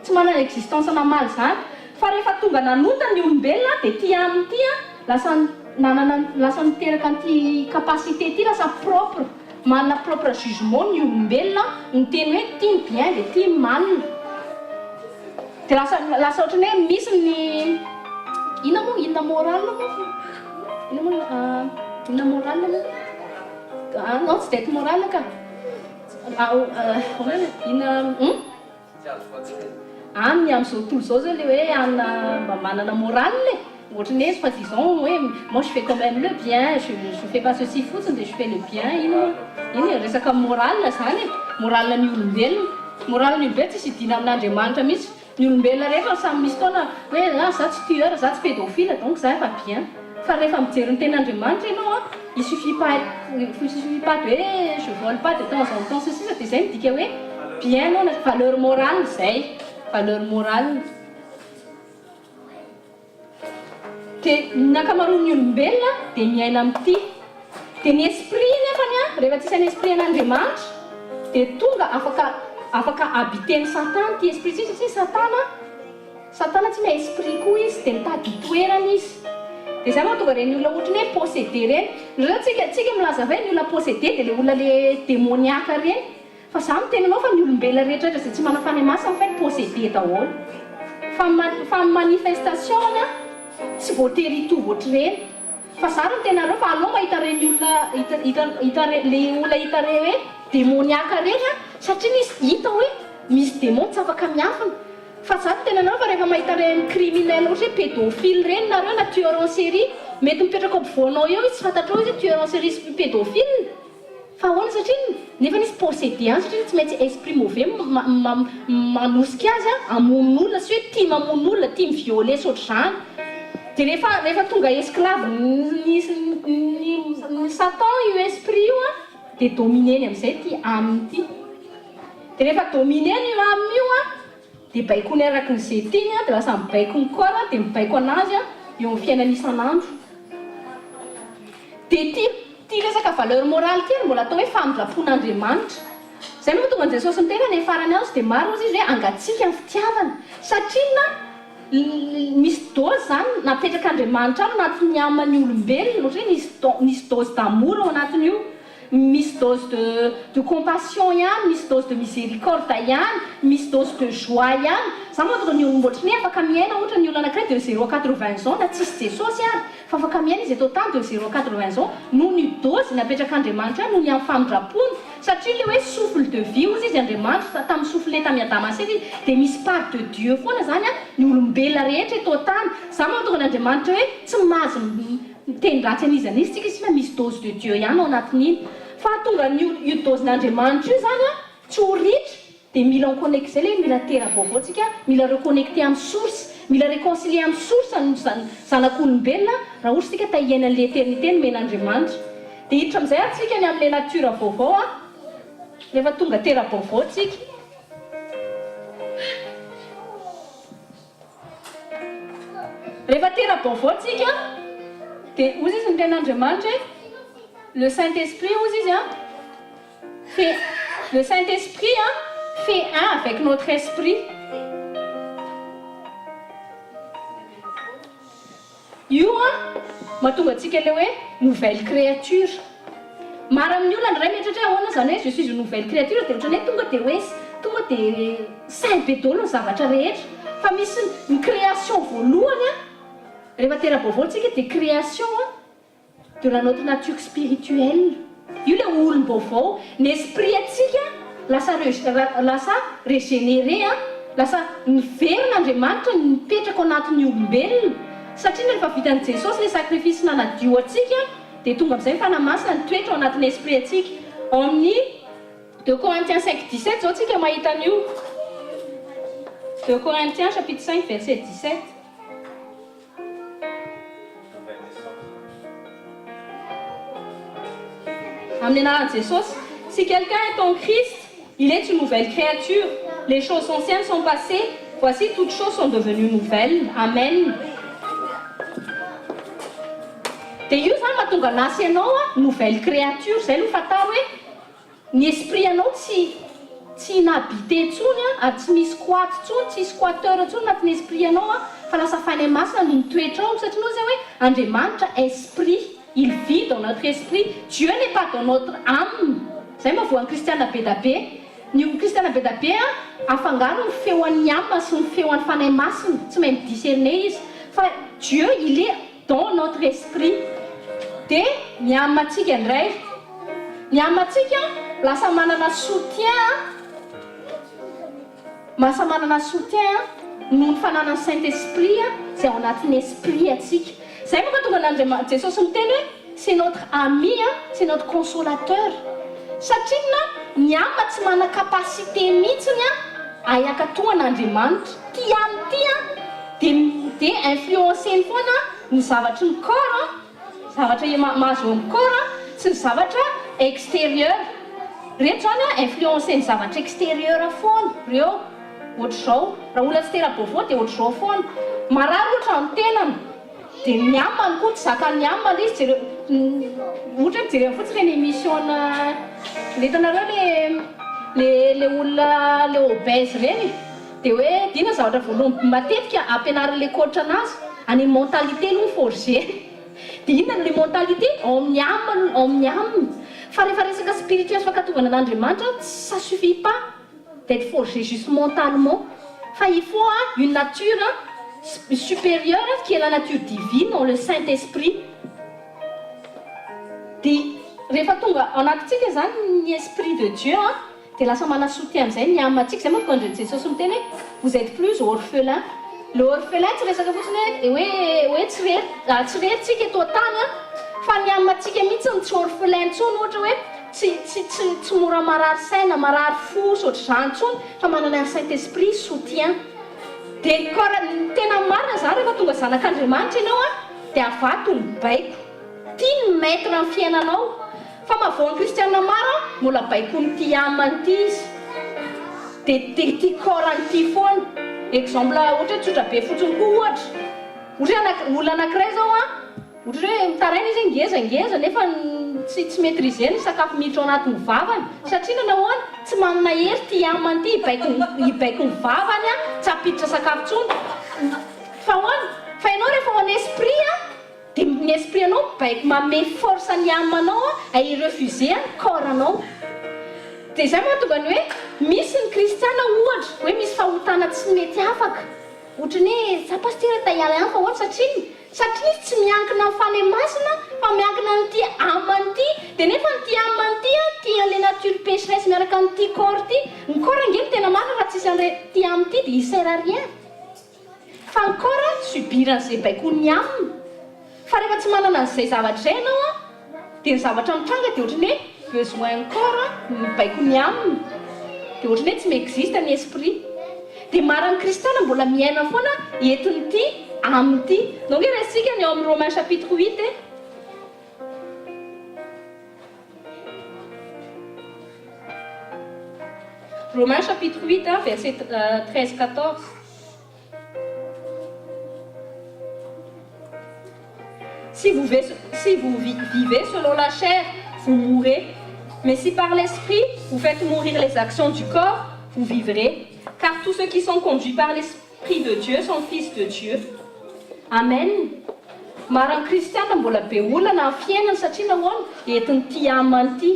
Tsy manana existence na mal izany. Fa rehefa tonga nanota ny olombelona dia ity aminy ity an, lasa nanana lasa niteraka an'ity capacité ity lasa propre, manana propre jugement ny olombelona miteny hoe ity ny bien dia ity ny mal. Dia lasa lasa ohatran'ny hoe misy ny inona moa inona morale moa inona moa inona morale moa ah non tsy dette morale ka inona hum Any amin'izao tontolo izao zao le hoe anona mba manana morale e, ohatran'ny hoe soit disant hoe moi je fais quand même le bien, je je fais pas ceci fotsiny dia je fais le bien, iny moa iny e, resaka morale zany e, morale ny olombelona, morale ny olombelona tsisy hidiana amin'Andriamanitra mihitsy, ny olombelona rehetra samy misy taona hoe ah za tsy tueur, za tsy pédophile donc za efa bien, fa rehefa mijery ny tenin'Andriamanitra ianao an, il suffit pas il suffit pas de hoe je vole pas de temps en temps sy ny sisa dia izay midika hoe bien anao na valeur morale izay, valeur morale. Dia ny ankamaroan'ny olombelona dia miaina amin'ity. Dia ny esprit nefany an, rehefa tsisy an'i esprit an'Andriamanitra dia tonga afaka afaka habiter-n'i Satana ity esprit ity satria Satana Satana tsy mahay esprit koa izy dia mitady hitoerana izy. Dia izay mahatonga ireny olona ohatran'ny hoe possédé ireny. Indraindray tsika tsika milaza hoe ny olona possédé dia ilay olona le démoniaque ireny. Fa za miteny anao fa ny olombelona rehetra rehetra izay tsy manana fanahy masina fa possédé daholo. Fa ny fa ny manifestation-ny an tsy voatery hitovy ohatr'ireny. Fa za ro miteny anareo fa aleo mahita ireny olona hita hita hita le olona hita re hoe démoniaque ireny an satria misy hita hoe misy démon tsy afaka miafina. Fa za miteny anareo fa rehefa mahita ireny criminel ohatra hoe pédophile ireny nareo na tueur en série mety mipetraka ao ampovoanao eo izy tsy fantatrao izy hoe tueur en série sy pédophile. Fa ahoana satria nefa izy possédé any satria tsy maintsy esprit mauvais manosika azy hamono olona sy hoe tia mamono olona tia mi-violer sy ohatr'izany dia rehefa rehefa tonga esclave ny ny satan io esprit io an dia dominer-ny amin'izay ity âme ity dia rehefa dominer-ny io âme io an dia baikoiny araka ny izay tiany an dia lasa mibaiko ny corps dia mibaiko an'azy an eo amin'ny fiainany isan'andro Dia ity ity resaka valeur morale ity ary mbola atao hoe famindram-pon'Andriamanitra. Izay no mahatonga an'i Jesosy niteny any amin'ny farany any dia maro hozy izy hoe hangatsiaka ny fitiavana. Satria inona? Misy dose izany napetrak'Andriamanitra ao anatin'ny âme ny olombelona, ohatra hoe nisy don nisy dose d'amour ao anatin'io, misy dose de de compassion ihany, misy dose de miséricorde ihany, misy dose de joie ihany. Izany no mahatonga ny olona ohatran'ny hoe afaka miaina ohatra ny olona anankiray de zéro à quatre-vingts ans na tsisy Jesosy ary. Fa afaka miaina izy eto an-tany de zéro à quatre-vingts ans noho ny dose napetrak'Andriamanitra eo noho ny amin'ny famindrampony satria ilay hoe souffle de vie hozy izy Andriamanitra tamin'ny souffle tamin'i Adama sy Eva izy dia misy part de Dieu foana izany an ny olombelona rehetra eto an-tany izany mahatonga an'Andriamanitra hoe tsy mahazo miteny ratsy an'iza n'iza tsika isika misy dose de Dieu ihany ao anatin'iny fa hahatonga an'io io dose-n'Andriamanitra io izany an tsy ho ritra Dia mila en connect zay le mila tera-baovao tsika, mila reconnecter amin'ny source, mila reconcilier amin'ny source ny zanak'olombelona raha ohatra tsika ta hiaina an'le eternité nomen'Andriamanitra. Dia hiditra amin'izay ary tsika ny amin'le nature vaovao an, rehefa tonga tera-baovao tsika. Rehefa tera-baovao tsika dia hozy izy ny tenin'Andriamanitra hoe le Saint Esprit hozy izy an, Fait le Saint Esprit a fait un avec notre esprit. Io an mahatonga antsika ilay hoe nouvelle créature. Maro amin'ny olona indray mieritreritra hoe ahoana izany hoe je suis une nouvelle créature dia ohatran'ny hoe tonga dia hoe tonga dia sain be daholo ny zavatra rehetra. Fa misy ny création voalohany an, rehefa tera-baovao tsika dia création an, De la notre nature spirituelle. Io ilay olom-baovao. Ny esprit antsika lasa lasa regeneré an, lasa niverina Andriamanitra nipetraka ao anatin'ny olombelona. Satria rehefa vitan'i Jesosy ilay sacrifice nanadio antsika dia tonga amin'izay ny Fanahy Masina nitoetra ao anatin'ny esprit antsika. Ao amin'ny Deux Corinthiens 5, 17 izao tsika mahita an'io. Deux Corinthiens chapitre 5 verset 17. Amin'ny anaran'i Jesosy. Si quelqu'un est en Christ, il est une nouvelle créature, les choses anciennes sont passées, voici toutes choses sont devenues nouvelles. Amen. Dia io izany mahatonga anah sy ianao nouvelle créature, izay aloha fantaro hoe ny esprit anao tsy. tsy inhabité intsony an, ary tsy misy squat intsony, tsisy squatteur intsony anatin'ny esprit anao an, fa lasa Fanahy Masina no mitoetra ao, satria noho izay hoe Andriamanitra esprit, il vit dans notre esprit, Dieu n'est pas dans notre âme, izay mahavoa ny kristiana bedabe, ny kristiana bedabe an, afangaro ny feon'ny âme sy ny feon'ny Fanahy Masina, tsy mahay mi-discerner izy, fa Dieu il est dans notre esprit dia ny âme antsika indray, ny âme antsika lasa manana soutien an, lasa manana soutien an noho ny fananan'ny Saint Esprit an izay ao anatin'ny esprit antsika. Izay manko tonga an'Andriamanitra, Jesosy miteny hoe c'est notre ami an, c'est notre consolateur. Satria inona? Ny âme tsy manana capacité mihitsiny an hahay-hankatoa an'Andriamanitra. Ty âme ty an dia dia influencer-ny foana ny zavatry ny corps an, zavatra mahazo eo amin'ny corps an, sy ny zavatra exterieur. Reto zany an influencer-ny zavatra exterieur foana reo, ohatr'izao. Raha olona tsy tera-baovao dia ohatr'izao foana. Marary ohatra ny tenany. Dia ny amany koa tsy zakan'ny âme le izy jereo ohatra hoe jereo fotsiny ireny émission na le hitanareo le le le olona le obèse ireny dia hoe inona zavatra voalohany matetika ampianarin'le coach anazy any amin'ny mentalité aloha ny forger dia inona le mentalité ao amin'ny âme ao amin'ny âme fa rehefa resaka spirituel sy fankatoavana an'Andriamanitra ça suffit pas d'être forgé juste mentalement fa il faut une nature supérieure qui est la nature divine en le Saint Esprit dia rehefa tonga ao anatintsika izany ny esprit de Dieu an dia lasa mana soutien amin'izay ny âme antsika, izay manko andren'i Jesosy miteny hoe vous êtes plus orphelin, le orphelin tsy resaka fotsiny hoe hoe hoe tsy rery tsy rery tsika eto an-tany an fa ny âme antsika mihitsy no tsy orphelin intsony ohatra hoe Tsy tsy tsy tsy mora marary saina, marary fo sy ohatr'izany intsony fa manana ny Saint Esprit soutien. Dia ny corps, ny tena marina izany rehefa tonga zanak'Andriamanitra ianao an, dia avato ny baiko. Ty ny maître ny fiainanao. Fa mahavoa ny kristiana maro an, mbola baikoin'ity âme ity izy. Dia dia ity corps an'ity foana. Exemple ohatra hoe tsotra be fotsiny koa ohatra. Ohatra hoe anak- olona anankiray izao an, Ohatra hoe mitaraina izy hoe ngeza ngeza nefa tsy tsy maitriser ny sakafo miditra ao anatin'ny vavany satria na nahoana tsy manana hery ity amany ity hibaiko hibaiko ny vavany an tsy hampiditra sakafo intsony fa ahoana fa ianao rehefa ao en esprit an dia ny esprit anao mibaiko manome force ny âme anao an hi refuser ny corps anao dia izay mahatonga ny hoe misy ny kristiana ohatra hoe misy fahotana tsy mety afaka ohatra ny hoe za pasitera ta hiala ihany fa ahoana satria Satria izy tsy miankina amin'ny Fanahy Masina fa miankina amin'ity âme-ny ity, dia nefa ity âme-ny ity an, tia an'ilay nature pécheresse miaraka amin'ity corps ity, ny corps ange no tena marina raha tsisy an'ity âme ity dia il sert à rien, fa ny corps an subir an'izay baikoin'ny âme, fa rehefa tsy manana an'izay zavatra izay ianao an, Dia ny zavatra mitranga dia ohatran'ny hoe besoin ny corps no mibaiko ny âme, dia ohatran'ny hoe tsy mi-existe ny esprit. Dia maro amin'ny kristiana mbola miaina foana entin'ity âme ity. Donc hoe raisintsika ny ao amin'ny Romains chapitre huit e. Romains chapitre huit verset 13, 14. Si vous si vous vivez selon la chair, vous mourrez. Mais si par l'esprit, vous faites mourir les actions du corps, vous vivrez. Car tous ceux qui sont conduits par l'esprit de Dieu sont fils de Dieu. Amen. Maro amin'ny kristiana mbola be olana amin'ny fiainany satria nahoana? Entin'ity âme ity,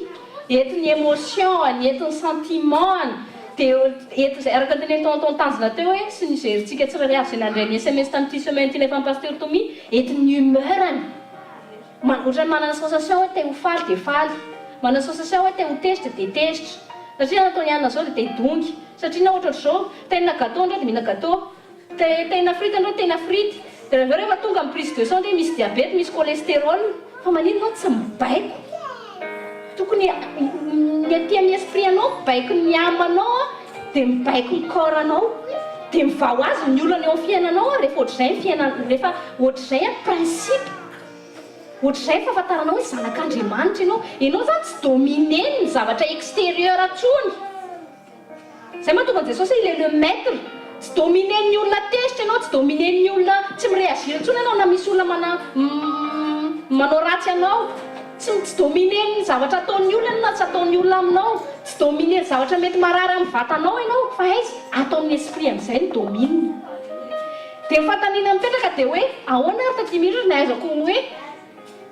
entin'ny émotion-ny, entin'ny sentiment-ny, dia eto izay araka ny tenenin'i Tonton Tanjona teo hoe sy ny zerintsika tsirairay avy izay nandray ny sms tamin'ity semaine ity nefa ny Pasteur Tommy, entin'ny humeur-ny. Ohatran'ny manana sensation hoe te ho faly dia faly, manana sensation hoe te ho tezitra dia tezitra. Satria nataony anona izao dia te hidongy, satria na ohatrohatr'izao, te hihinana gâteau ndray dia mihinana gâteau. Te tena frite andreo tena frite de avy eo rehefa tonga ny prise de sang de misy diabete misy cholesterol fa manino enao tsy mibaiko tokony ny aty amin'ny esprit anao mibaiko ny âme anao a de mibaiko ny corps anao de mivaha ho azy ny olana eo amin'ny fiainanao a rehefa ohatr'izay ny fiainana rehefa ohatr'izay a principe ohatr'izay ny fahafantaranao hoe zanak'Andriamanitra ianao ianao zany tsy dominer ny zavatra exterieur intsony. Zay mahatonga an'i Jesosy hoe il est le maître. Tsy dominer-n'ny olona tezitra ianao, tsy dominer-n'ny olona, tsy mi-réagir intsony ianao na misy olona mana manao ratsy anao. Tsy tsy dominer-n'ny zavatra ataon'ny olona ianao na tsy ataon'ny olona aminao. Tsy dominer-n'ny zavatra mety marary amin'ny vatanao ianao fa aiza? Ato amin'ny esprit amin'izay no domine. Dia ny fanontaniana mipetraka dia hoe ahoana ary taty Mirr ny ahaizako ny hoe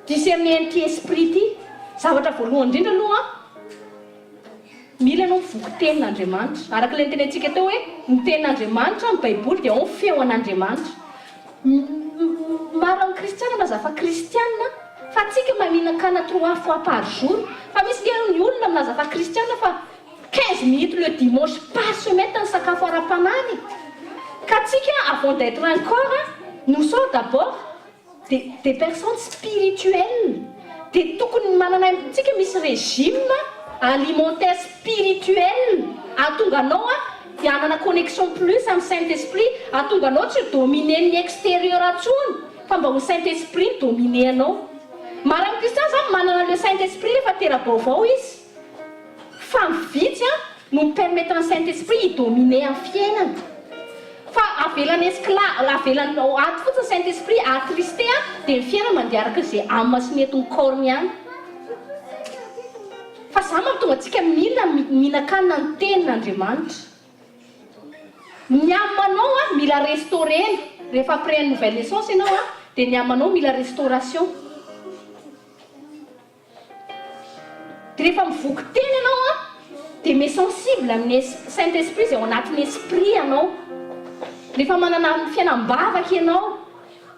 discerner an'ity esprit ity? Zavatra voalohany indrindra aloha an, mila ianao mivoky tenin'Andriamanitra. Araka ilay notenentsika teo hoe ny tenin'Andriamanitra, ny baiboly dia ao ny feo an'Andriamanitra. Maro amin'ny kristiana milaza fa kristiana fa tsika mahay mihinan-kanina trois fois par jour fa misy nge ny olona milaza fa kristiana fa 15 minutes le dimanche par semaine ny sakafo ara-panahiny e! Ka tsika avant d'etre un corps nous sommes d'abord des des personnes spirituelles dia tokony manana tsika misy régime alimentaire spirituel ahatonga anao dia hanana connexion plus amin'ny Saint Esprit ahatonga anao tsy ho dominer ny exterieur intsony fa mba ho Saint Esprit mi dominer anao. Maro amin'ny kristiana zany manana le Saint Esprit rehefa tera-baovao izy fa ny vitsy an no mi permettre ny Saint Esprit hi dominer amin'ny fiainany fa avelany esclave avelany ato fotsiny Saint Esprit attristé an dia ny fiainany mandeha araka izay âme sy ny eto ny corps-ny ihany. Fa za mahatonga antsika mila mihinan-kanina ny tenin'Andriamanitra. Ny âme-nao an mila restaurer-na, rehefa après nouvelle naissance ianao an dia ny âme-nao mila restauration. Dia rehefa mivoky teny ianao an dia me sensible amin'ny Saint Esprit izay ao anatin'ny esprit anao. Rehefa manana fiainam-bavaka ianao.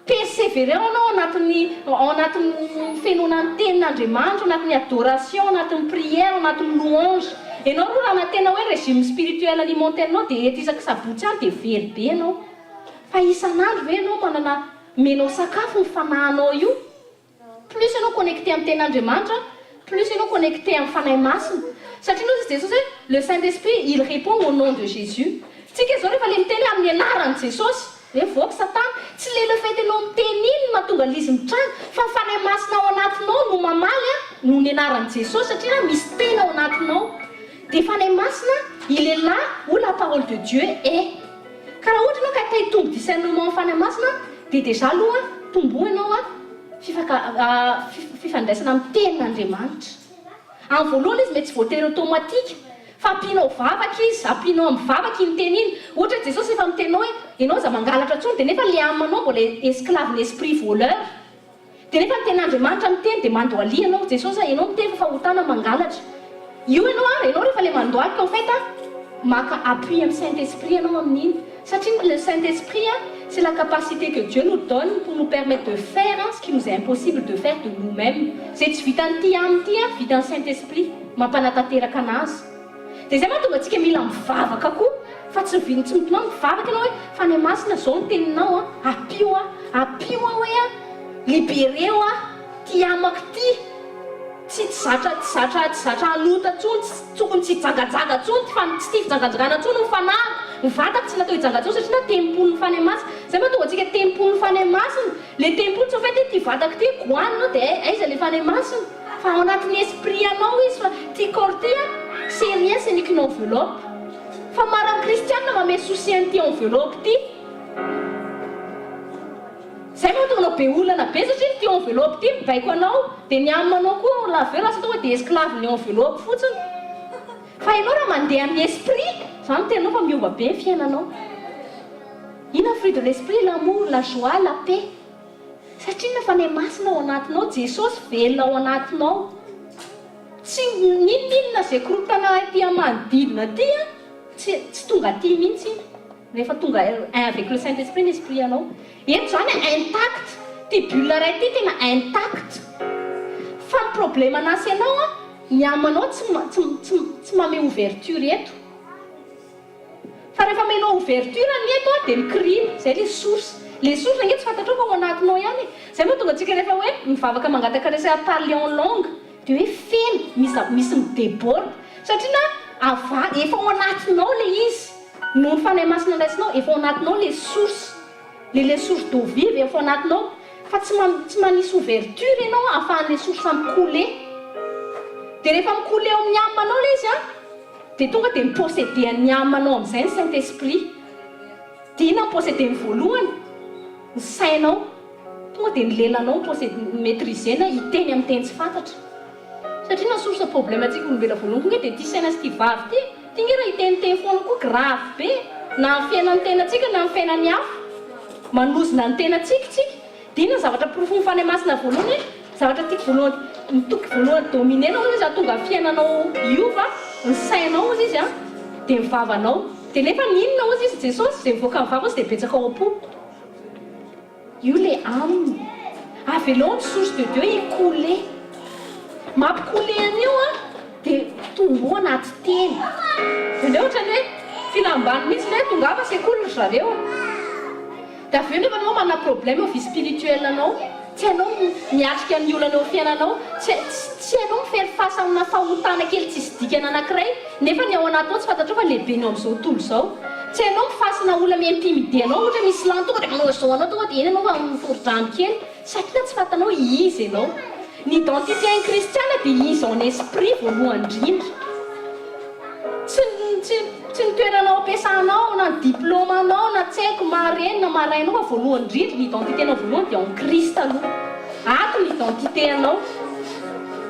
Perseverer anao ao anatin'ny ao anatin'ny fenoana ny tenin'Andriamanitra, ao anatin'ny adoration, ao anatin'ny prière, ao anatin'ny louange. Ianao aloha raha manantena hoe régime spirituel alimentaire-nao dia eto isaky sabotsy ihany dia very be ianao. Fa isan'andro ve ianao manana omenao sakafo ny fanahinao io? Plus ianao connecté amin'ny tenin'Andriamanitra, plus ianao connecté amin'ny Fanahy Masina. Satria noho izy Jesosy hoe le Saint Esprit il répond au nom de Jésus. Tsika izao rehefa le miteny hoe amin'ny anaran'i Jesosy, hoe voky satana, tsy le le fait ianao miteny iny no mahatonga an'izy mitranga, fa ny Fanahy Masina ao anatinao no mamaly an, noho ny anaran'i Jesosy, satria raha misy teny ao anatinao. Dia Fanahy Masina, il est là où la parole de Dieu est. Ka raha ohatra ianao ka te hitombo discernement amin'ny Fanahy Masina dia déjà aloha tomboa ianao an fifaka fifandraisana amin'ny tenin'Andriamanitra. Amin'ny voalohany izy mety tsy voatery automatique fa ampianao vavaka izy, ampianao amin'ny vavaka iny teny iny. Ohatra hoe Jesosy efa miteny anao hoe ianao aza mangalatra intsony dia nefa le âme anao mbola esclave-n'ny esprit voleur. Dia nefa ny tenin'Andriamanitra miteny dia mandohalia ianao, Jesosy a, ianao miteny fa fahotana mangalatra. Io ianao a, ianao rehefa le mandohalika en fait a, maka appui amin'ny Saint Esprit ianao amin'iny. Satria le Saint Esprit a, c'est la capacité que Dieu nous donne pour nous permettre de faire ce qui nous est impossible de faire de nous même. Izay tsy vitan'ity âme ity a, vitan'ny Saint Esprit mampanatanteraka anazy. Dia izay mahatonga antsika mila mivavaka koa fa tsy ny tsy mitomany mivavaka ianao hoe Fanahy Masina izao ny teninao an, ampio aho, ampio aho hoe an, libereo aho, ty amako ty, tsy tsy zatra tsy zatra tsy zatra hanota intsony, tsy tokony tsy hijangajaga intsony ty fa tsy tia fijanganjagana intsony ny fanahiko, ny vatako tsy natao hijanga intsony satria na tempolin'ny Fanahy Masina, izay mahatonga antsika tempolin'ny Fanahy Masina, le tempoly tsy au fait hoe ty vatako ty goanina dia aiza le Fanahy Masina. Fa ao anatin'ny esprit anao izy fa ty corps ty an c'est rien ce n'est qu'une enveloppe. Fa maro amin'ny kristianina mamehy souci an'ity enveloppe ty. Zay mahatonga anao be olana be satria ity enveloppe ty mibaiko anao dia ny âme anao koa la avy eo lasa tonga dia esclave ny enveloppe fotsiny. Fa ianao raha mandeha amin'ny esprit, za miteny anao fa miova be ny fiainanao. Inona ny fruit de l'esprit? L'amour, la joie, la paix. Satria inona Fanahy Masina ao anatinao, Jesosy velona ao anatinao. Tsy n'inon'inona izay korontana aty amin'ny manodidina aty an, tsy tsy tonga aty mihitsy iny. Rehefa tonga un avec le Saint Esprit ny esprit anao. Eto izany an intact, ity bulle iray ity tena intact. Fa ny problème anà sy ianao an, ny âme anao tsy tsy tsy tsy manome ouverture eto. Fa rehefa amenao ouverture ny eto dia mikirina, zay le source. Le source ange tsy fantatrao fa ao anatinao ihany e. Zay mahatonga antsika rehefa hoe mivavaka mangataka resaka parler en langue dia hoe feno, misy misy mi-deborde. Satria na ava efa ao anatinao le izy, noho ny Fanahy Masina raisinao, efa ao anatinao le source. Le le source d'eau vive efa ao anatinao. Fa tsy tsy manisy ouverture ianao ahafahan'le source mi-couler. Dia rehefa mi-couler ao amin'ny âme anao le izy an, Dia tonga dia mi-posséder an'ny âme anao amin'izay ny Saint Esprit. Dia inona no posséder-ny voalohany? Ny sainao. Tonga dia ny lelanao no posed maitriser-na hiteny amin'ny teny tsy fantatra. Satria na source problème antsika olombelona voalohany koa nge dia ity saina sy ity vava ity e! Ity nge raha hiteniteny foana koa grave be na amin'ny fiainan'ny tenantsika na amin'ny fiainan'ny hafa. Manozona ny tenantsika tsika. Dia inona ny zavatra porofon'ny Fanahy Masina voalohany hoe zavatra tiako voalohany ny toky voalohany dominer-nao hozy izy hahatonga ny fiainanao hiova, ny sainao hozy izy an, dia ny vavanao. Dia nefa ny inona hozy izy Jesosy, izay mivoaka ny vava hozy dia betsaka ao am-po. Io le aminy. Avelao ny source de Dieu hi-couler. Mampi-couler an'io an, dia tomboa anaty teny. Dia ohatran'ny hoe filam-bany mihitsy le hoe tongava sekoly ry zareo. Dia avy eo nefa anao manana problème eo vie spirituelle anao. Tsy hainao miatrika ny olana eo fiainanao. Tsy tsy hainao mi-faire face amina fahotana kely tsisy dikany anankiray. Nefa ny ao anaty ao tsy fantatrao fa lehibe ny ao amin'izao tontolo izao. Tsy hainao mifasina olona mi-intimider anao, ohatra hoe misy silamo tonga dia manao izao anao tonga dia eny ianao fa mifori-drano kely satria tsy fantanao iza ianao. Ny identité an'ny kristiana dia izy en esprit voalohany indrindra. Tsy tsy tsy ny toeranao ampiasanao na ny diplôme-nao na tsy haiko maha reny na maha ray anao fa voalohany indrindra ny identité-nao voalohany dia en Christ aloha. Ato ny identité anao.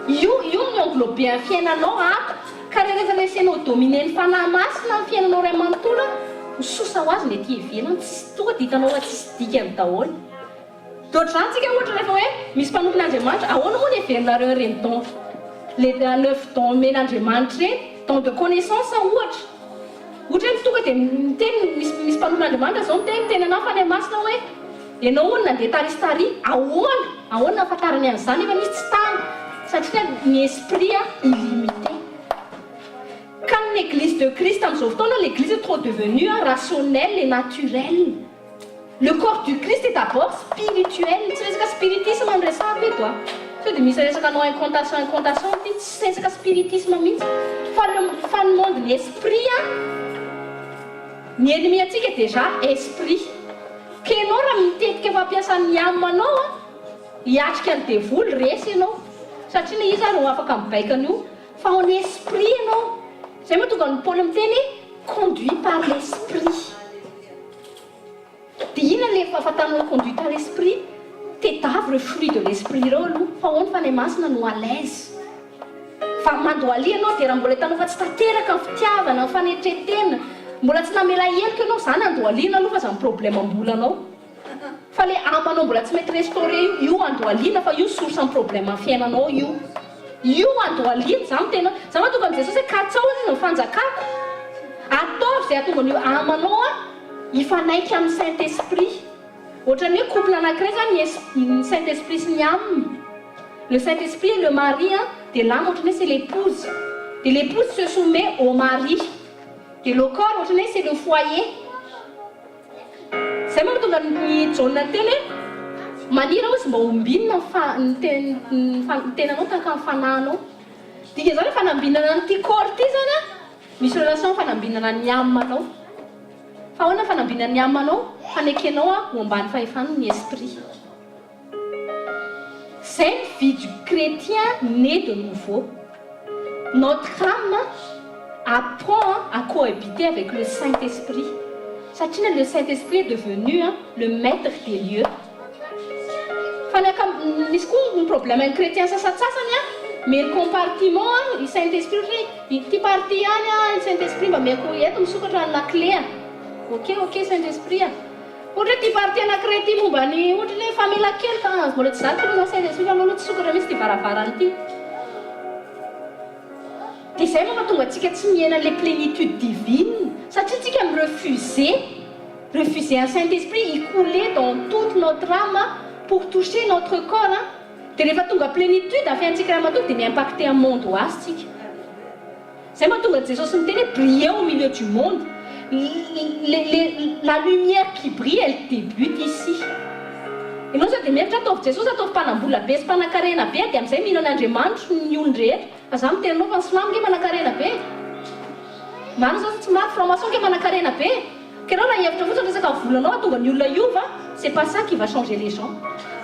Io io no mi-englober ny fiainanao ato. Ka rehefa resenao dominer ny Fanahy Masina ny fiainanao iray manontolo an, misosa ho azy ny ety ivelany, tsisy tonga dia hitanao fa tsisy dikany daholo. Dia ohatr'izany tsika ohatra rehefa hoe misy mpanompon'Andriamanitra, ahoana moa ny heverinareo ireny don, les neuf dons omen'Andriamanitra ireny, don de connaissance ohatra. Ohatra hoe tonga dia miteny, misy misy mpanompon'Andriamanitra izao miteny, miteny anah Fanahy Masina hoe, Ianao hono nandeha tary sy tary, ahoana? Ahoana nahafantarany an'izany nefa izy tsy tany? Satria ny esprit illimité. Ka ny église de Christ amin'izao fotoana, l'église est trop devenue rationnelle et naturelle. Le corps du Christ est d'abord spirituel. Tsy resaka spiritisme no resahako eto a. Sao dia misy resaka hanao incantation incantation ity, tsy resaka spiritisme mihitsy. Fa le fa ny monde ny esprit an, ny ennemi antsika déjà esprit. K'enao raha mitetika fampiasa ny âme anao an, hiatrika ny devoly, resy ianao. Satria na iza ary no afaka mibaiko an'io, fa en esprit ianao. Zay mahatonga an'i Paoly miteny hoe conduit par l'esprit. Dia inona ilay fahafantarana hoe conduit par l'esprit? Tedavo ireo fruits de l'esprit ireo aloha, fa ao ny Fanahy Masina no à l'aise. Fa mandohalia ianao dia raha mbola hitanao fa tsy tanteraka ny fitiavana, ny fanetren-tena, mbola tsy namela heloka ianao, zany andohaliana aloha fa zany problème mbola anao. Fa le âme anao mbola tsy mety restaurer io, io andohaliana fa io source ny problème ny fiainanao io. Io andohaliana, za miteny hoe, za mahatonga an'i Jesosy hoe katsao izy ny fanjakako. Ataovy izay hahatonga an'io âme anao an hifanaiky amin'ny Saint Esprit. Ohatran'ny hoe couple anankiray zany ny es ny Saint Esprit sy ny âme. Le Saint Esprit est le mari an, dia l'âme ohatran'ny hoe c'est l'épouse. Dia l'épouse se soumet au mari. Dia le corps ohatran'ny hoe c'est le foyer. Izay mahatonga ny Jaona niteny hoe maniry aho izy mba hombinina ny fa ny ten ny fa ny tenanao tahaka ny fanahinao. Dikan'izany hoe fanambinana an'ity corps ity zany an, misy relation fanambinana ny âme anao. Fa ahoana ny fanambinana ny âme anao? Fanekenao ho ambany fahefany ny esprit. Zay ny vie du chrétien né de nouveau. Notre âme apprend à cohabiter avec le Saint Esprit. Satria le Saint Esprit est devenu le maître des lieux. Fa ny akam misy koa ny problème ny chrétien sasantsasany an, mely compartiment an, i Saint Esprit ohatra hoe ity partie ihany an, Saint Esprit mba meko eto misokatra ny lakile an, ok ok Saint Esprit an, ohatra hoe ity partie anakiray ity momba ny ohatra ny hoe famelan-keloka an, mbola tsy zany aloha zany Saint Esprit fa aleo aloha tsy sokatra mihitsy ity varavarana ity. Dia izay no mahatonga antsika tsy miaina ilay plénitude divine satria tsika mi-refuser, refuser an'i Saint Esprit hi-couler dans toute notre âme pour toucher notre corps dia rehefa tonga plénitude ny fiainantsika ray aman-dreny dia mi-impacter amin'ny monde ho azy tsika. Izay mahatonga an'i Jesosy niteny hoe briller au milieu du monde. Le, le, la lumière qui brille elle débute ici. Ianao sao dia mihevitra ataovy Jesosy ataovy mpanam-bola be sy mpanankarena be dia amin'izay mino an'Andriamanitra ny olon-drehetra. Fa za miteny anao fa ny silamo nge manakarena be e! Marina zao sa tsy marina? Franc maçon nge manakarena be e! Ka ianao raha hihevitra fotsiny resaka volanao hahatonga ny olona hiova, c'est pas ça qui va changer les gens.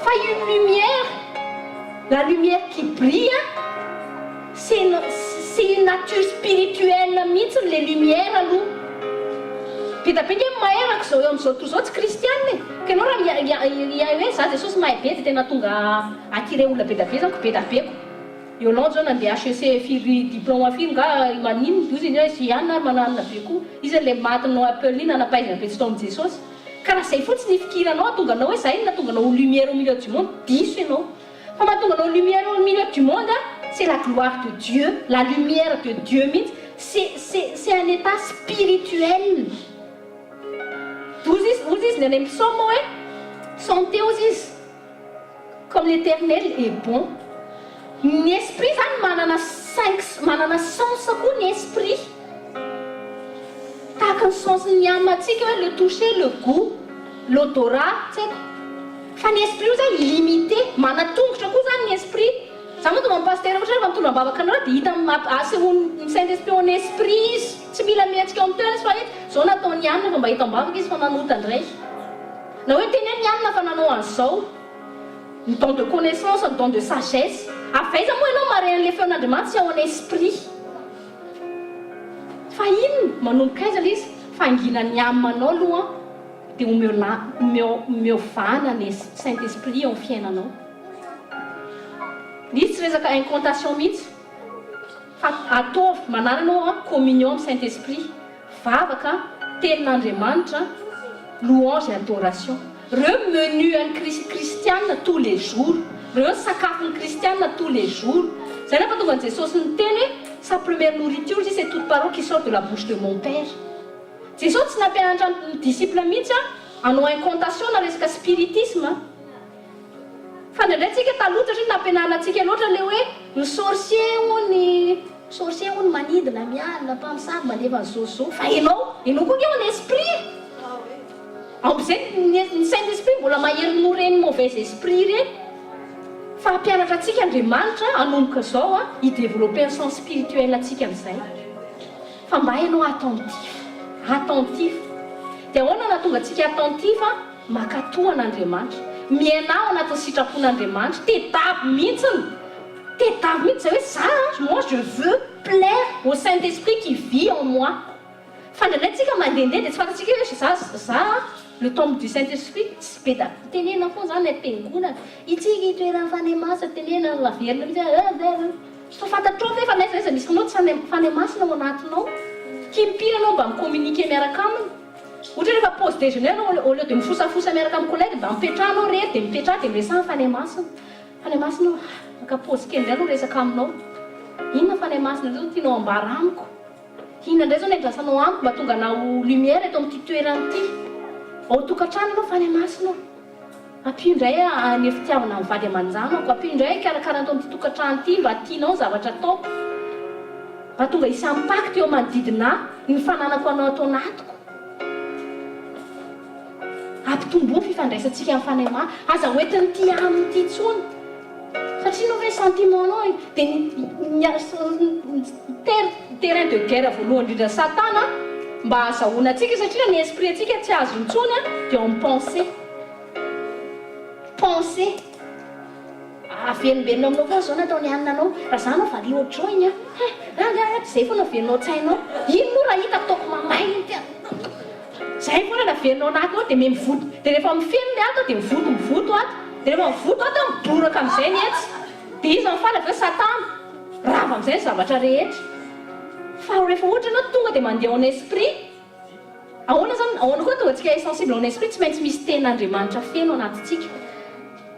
Fa une lumière, la lumière qui brille, c'est c'est une nature spirituelle mihitsy le lumière aloha. Be da be nge ny mahay araka izao eo amin'izao tontolo izao tsy kristianina e! Ka ianao raha hiahy hoe za Jesosy mahay be dia tena tonga attirer olona be da be zany ko be da be ko. Yolande zao nandeha HEC firy diplôme firy nga maninona dozy izy hoe izy ihany ary mananona be koa. Iza ilay maty no Apple iny nanam-pahaizana be tsy tao amin'i Jesosy. Ka raha izay fotsiny ifikiranao hahatonga anao hoe za iny nahatonga anao ho lumière au milieu du monde, diso ianao. Fa mahatonga anao lumière au milieu du monde c'est la gloire de Dieu, la lumière de Dieu mihitsy, c'est c'est c'est un état spirituel. Hozy izy hozy izy ny any amin'ny psaume hoe sentez hozy izy comme l'Eternel est bon. Ny esprit zany manana cinq manana sens koa ny esprit. Tahaka ny sens ny âme antsika hoe le toucher, le gout, l'odorat, tsy haiko. Fa ny esprit io zany limité, mana-tongotra koa zany ny esprit. Za manko tonga amin'ny pasitera ohatra rehefa mitondra am-bavaka anareo dia hita asehon'ny Saint Esprit en esprit izy. Tsy mila mihetsika eo amin'ny toerana izy fa hoe zao nataon'i anona fa mba eto am-bavaka izy fa nanota indray. Na hoe teneno i anona fa nanao an'izao. Ny don de connaissance, ny don de sagesse. Avy aiza moa ianao mahare an'ilay feon'Andriamanitra tsy ao en esprit. Fa inona? Manomboka aiza ilay izy? Fahanginan'ny âme anao aloha an, dia omeo la, omeo, omeo vahana ny Saint Esprit eo amin'ny fiainanao. Ny izy tsy resaka incantation mihitsy fa ataovy, manàna ianao an communion amin'ny Saint Esprit. Vavaka, tenin'Andriamanitra, louange et adoration. Reo menu an'ny kris kristiana tous les jours. Reo ny sakafon'ny kristiana tous les jours. Zay nampatonga an'i Jesosy niteny hoe sa première nourriture izy c'est toute parole qui sort de la bouche de mon père. Jesosy tsy nampianatra ny disciple mihitsy hanao incantation na resaka spiritisme. Fa indraindray tsika taloha satria nampianarina antsika loatra le hoe ny sorcier hono, sorcier hono manidina mialona, mpamosavy mandefa zozo, fa enao, enao koa nge en esprit e! Amzay ny ny saint esprit mbola mahery noho reny mauvais esprit reny. Fa hampianatra antsika Andriamanitra hanomboka zao a, hi developper ny sens spirituel antsika amzay. Fa mba enao attentif, attentif. Dia ahoana no hahatonga antsika attentif a? Mankatò an'Andriamanitra. Miainà ao anatin'ny sitrapon'Andriamanitra. Tedavo mihitsiny. Tedavo mihitsy izay hoe za an, moi je veux plaire au Saint Esprit qui vit en moi. Fa indraindray tsika mandehandeha dia tsy fantatsika hoe za, za an, le temple du Saint Esprit, tsy be da, tenenina foana izany any am-piangonana. Itsika itoeran'ny Fanahy Masina, tenenina, averina mihitsy hoe eh, eh, eh. Fa fantatrao ve fa n'aiza n'aiza misy anao tsy Fanahy Masina ao anatinao? Kimpiry ianao mba mi-communiquer miaraka aminy. Ohatra hoe rehefa pause déjeuner ianao au lieu de mifosafosa miaraka amin'ny collègue mba mipetraha anao irery dia mipetraha dia miresaha Fanahy Masina. Fanahy Masina ô, maka pause kely indray aloha miresaka aminao. Inona Fanahy Masina indray izao tianao ambara amiko? Inona indray izao ny andrasanao amiko mba tonga anao lumière eto amin'ity toerana ity? Ao an-tokantrano ianao Fanahy Masina ô. Ampio indray aho haneho fitiavana amin'ny vady aman-janako. Ampio indray aho hikarakara an'ito amin'ity tokantrano ity mba tianao ny zavatra ataoko. Mba tonga hisy impact eo manodidina ahy ny fananako anao ato anatiko. Ampitomboa ny fifandraisantsika amin'ny Fanahy Masina. Aza hoentin'ity aminy ity intsony. Satria ianao ve sentiment-nao dia ny terrain de guerre voalohany indrindra satana mba hahazahoana antsika satria ny esprit antsika tsy azo intsony dia ao amin'ny pensée. Pensée. Averimberina aminao foana izao nataon'i anona anao. Raha za anao valio ohatr'izao iny an. Hein, rangahy izay foana averinao an-tsainao. Iny moa raha hitako ataoko mamay iny ty. Zay foana no averina ao anaty ao dia me mivoto dia rehefa mifeno le ato dia mivoto mivoto ato dia rehefa mivoto ato miboraka amizay ny etsy dia iza no faly avy eo satana rava amizay ny zavatra rehetra fa rehefa ohatra ianao tonga dia mandeha en esprit ahoana zany ahoana koa tonga antsika sensible en esprit tsy maintsy misy tenin'Andriamanitra feno anatintsika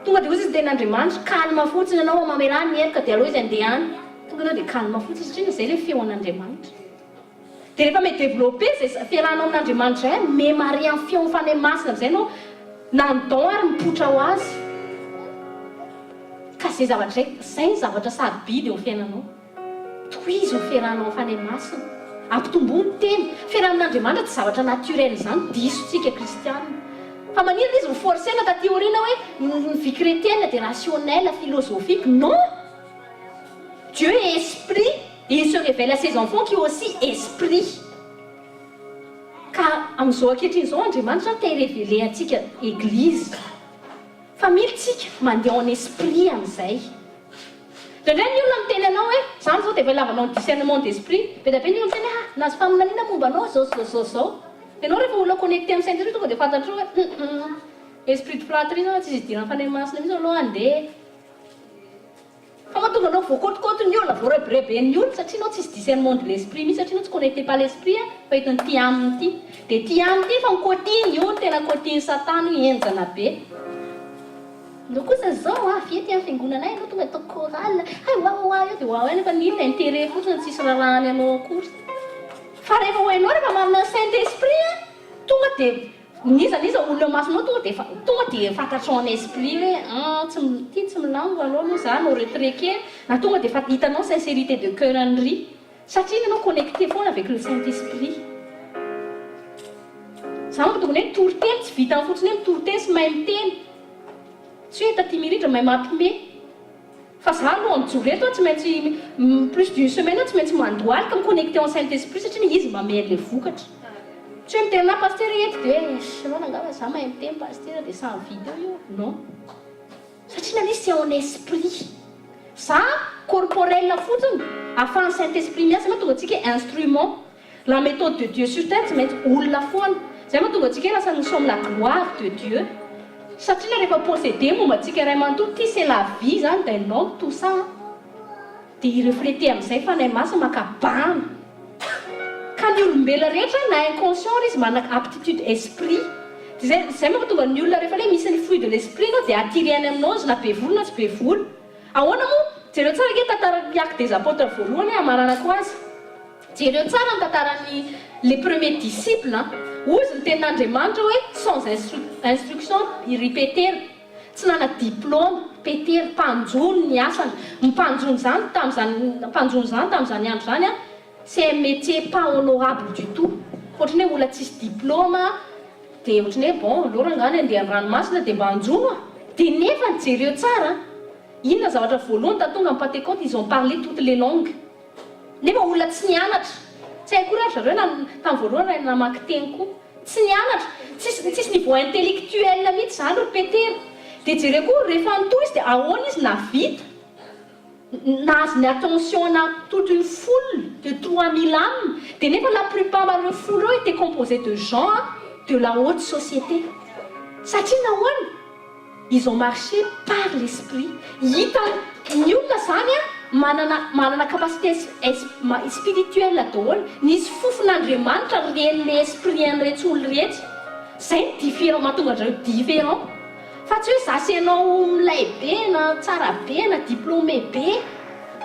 tonga dia ozy izy tenin'Andriamanitra calme fotsiny ianao mamelà ny heloka dia aleo izy andeha any tonga ianao dia calme fotsiny satria zay le feo an'Andriamanitra. Dia rehefa me developper izay fiarahanao amin'Andriamanitra izay, me marier amin'ny feon'ny Fanahy Masina amin'izay ianao, na ny don ary mipoitra ho azy. Ka izay zavatra izay, izay ny zavatra sarobidy eo amin'ny fiainanao. Tohizo ny fiarahanao amin'ny Fanahy Masina. Ampitomboa ny tena. Fiarahana amin'Andriamanitra tsy zavatra naturel izany, diso tsika kristiana. Fa maninona izy mi-forcer-na taty aoriana hoe ny vie chrétienne dia rationnelle, philosophique. Non! Dieu est esprit et il se révèle à ses enfants qui aussi esprit. Ka amin'izao ankehitriny izao Andriamanitra te hi-révéler antsika Eglise. Fa mila tsika mandeha en esprit amin'izay. Indraindray ny olona miteny anao hoe, za amin'izao dia efa ilavanao ny discernement d'esprit. Be dia be ny olona miteny hoe, ah, nahazo faminaniana momba anao izao sy izao sy izao. Ianao rehefa olona connecté amin'ny Saint Esprit tonga dia fantatrao hoe hum esprit de flatterie zany tsisy idiran'ny Fanahy Masina mihitsy aloha andeha. Fa mahatonga anao voakôtikôty ny olona, voarebireben'ny olona satria ianao tsisy discernement de l'esprit mihitsy satria ianao tsy connecté par l'esprit fa entin'ity aminy ity. Dia ity aminy ity efa nikôtiny, io no tena kôtin'i satana io, henjana be. Anao kosa zao a, avy ety amin'ny fiangonanay ianao tonga atao chorale, hay wawawa eo dia wawawa nefa ny inona intérêt fotsiny tsisy rarahany anao akory. Fa rehefa ho hainao rehefa manana ny Saint Esprit a, tonga dia n'iza n'iza olona eo imasonao tonga dia efa tonga dia fantatrao en esprit hoe an tsy ity tsy milamina aleo aloha za hanao retrait kely na tonga dia efa hitanao sincérité de cœur an'i ry satria iny ianao connecté foana avec le Saint Esprit. Za manko tokony hoe mitory teny tsy vitan'ny fotsiny hoe mitory teny sy mahay miteny. Tsy hoe taty mirindra mahay mampime. Fa za aloha mijoro eto aho tsy maintsy plus d'une semaine aho tsy maintsy mandohalika mi connecter en saint esprit satria izy mamehy anle vokatra. Tsy hoe miteny anah pasitera eto de hoe eish anao angamba za mahay miteny pasitera de samy vita eo io. Non. Satria nanie c'est en esprit. Za corporel fotsiny afahan'ny saint esprit miasa mahatonga antsika hoe instrument. La méthode de Dieu sur terre tsy maintsy olona foana. Zay mahatonga antsika hoe lasa nous sommes la gloire de Dieu. Satria le rehefa posséder momba antsika iray manontolo ty c'est la vie zany d'un homme tout ça an. Dia hi refleter amin'izay Fanahy Masina maka bahana. Ka ny olombelona rehetra na inconscient ary izy manana aptitude esprit. Dia zay zay mahatonga ny olona rehefa le misy ny fruit de l'esprit ianao dia attirer any aminao izy na be vola na tsy be vola. Ahoana moa? Jereo tsara ange tantaran'ny Actes des Apôtres voalohany e, hamaranako azy. Jereo tsara ny tantaran'ny les premiers disciples an! Hozy ny tenin'Andriamanitra hoe sans instruction ry Petera, tsy nana diplôme Petera, mpanjono ny asany, ny mpanjono izany tamin'izany mpanjono izany tamin'izany andro izany an, c'est un métier pas honorable du tout, ohatran'ny hoe olona tsisy diplôme dia ohatran'ny hoe bon aleo rangahy ny handeha an-dranomasina dia mba hanjono a! Dia nefany jereo tsara an, inona zavatra voalohany tamin'ny tonga ny Pantekoty, ils ont parlé toutes les langues. Nefa olona tsy nianatra. Tsy hay akory ary zareo na tamin'ny voalohany raha namaky teny koa. Tsy nianatra. Tsisy tsisy niveau intellectuel mihitsy izany ry Petera. Dia jereo koa rehefa nitory izy dia ahoana izy nahavita nahazo ny attention-na toute une foule de 3000 âmes. Dia nefa la plupart ireo foule ireo était composé de gens de la haute société. Satria nahoana? Ils ont marché par l'esprit. Hitan ny olona zany an, manana manana capacité spirituelle daholo. Nisy fofon'Andriamanitra ren'le esprit an'iretsy olona iretsy. Zay no différent mahatonga an'zareo différent. Fa tsy hoe za sy enao milay be na tsara be na diplômé be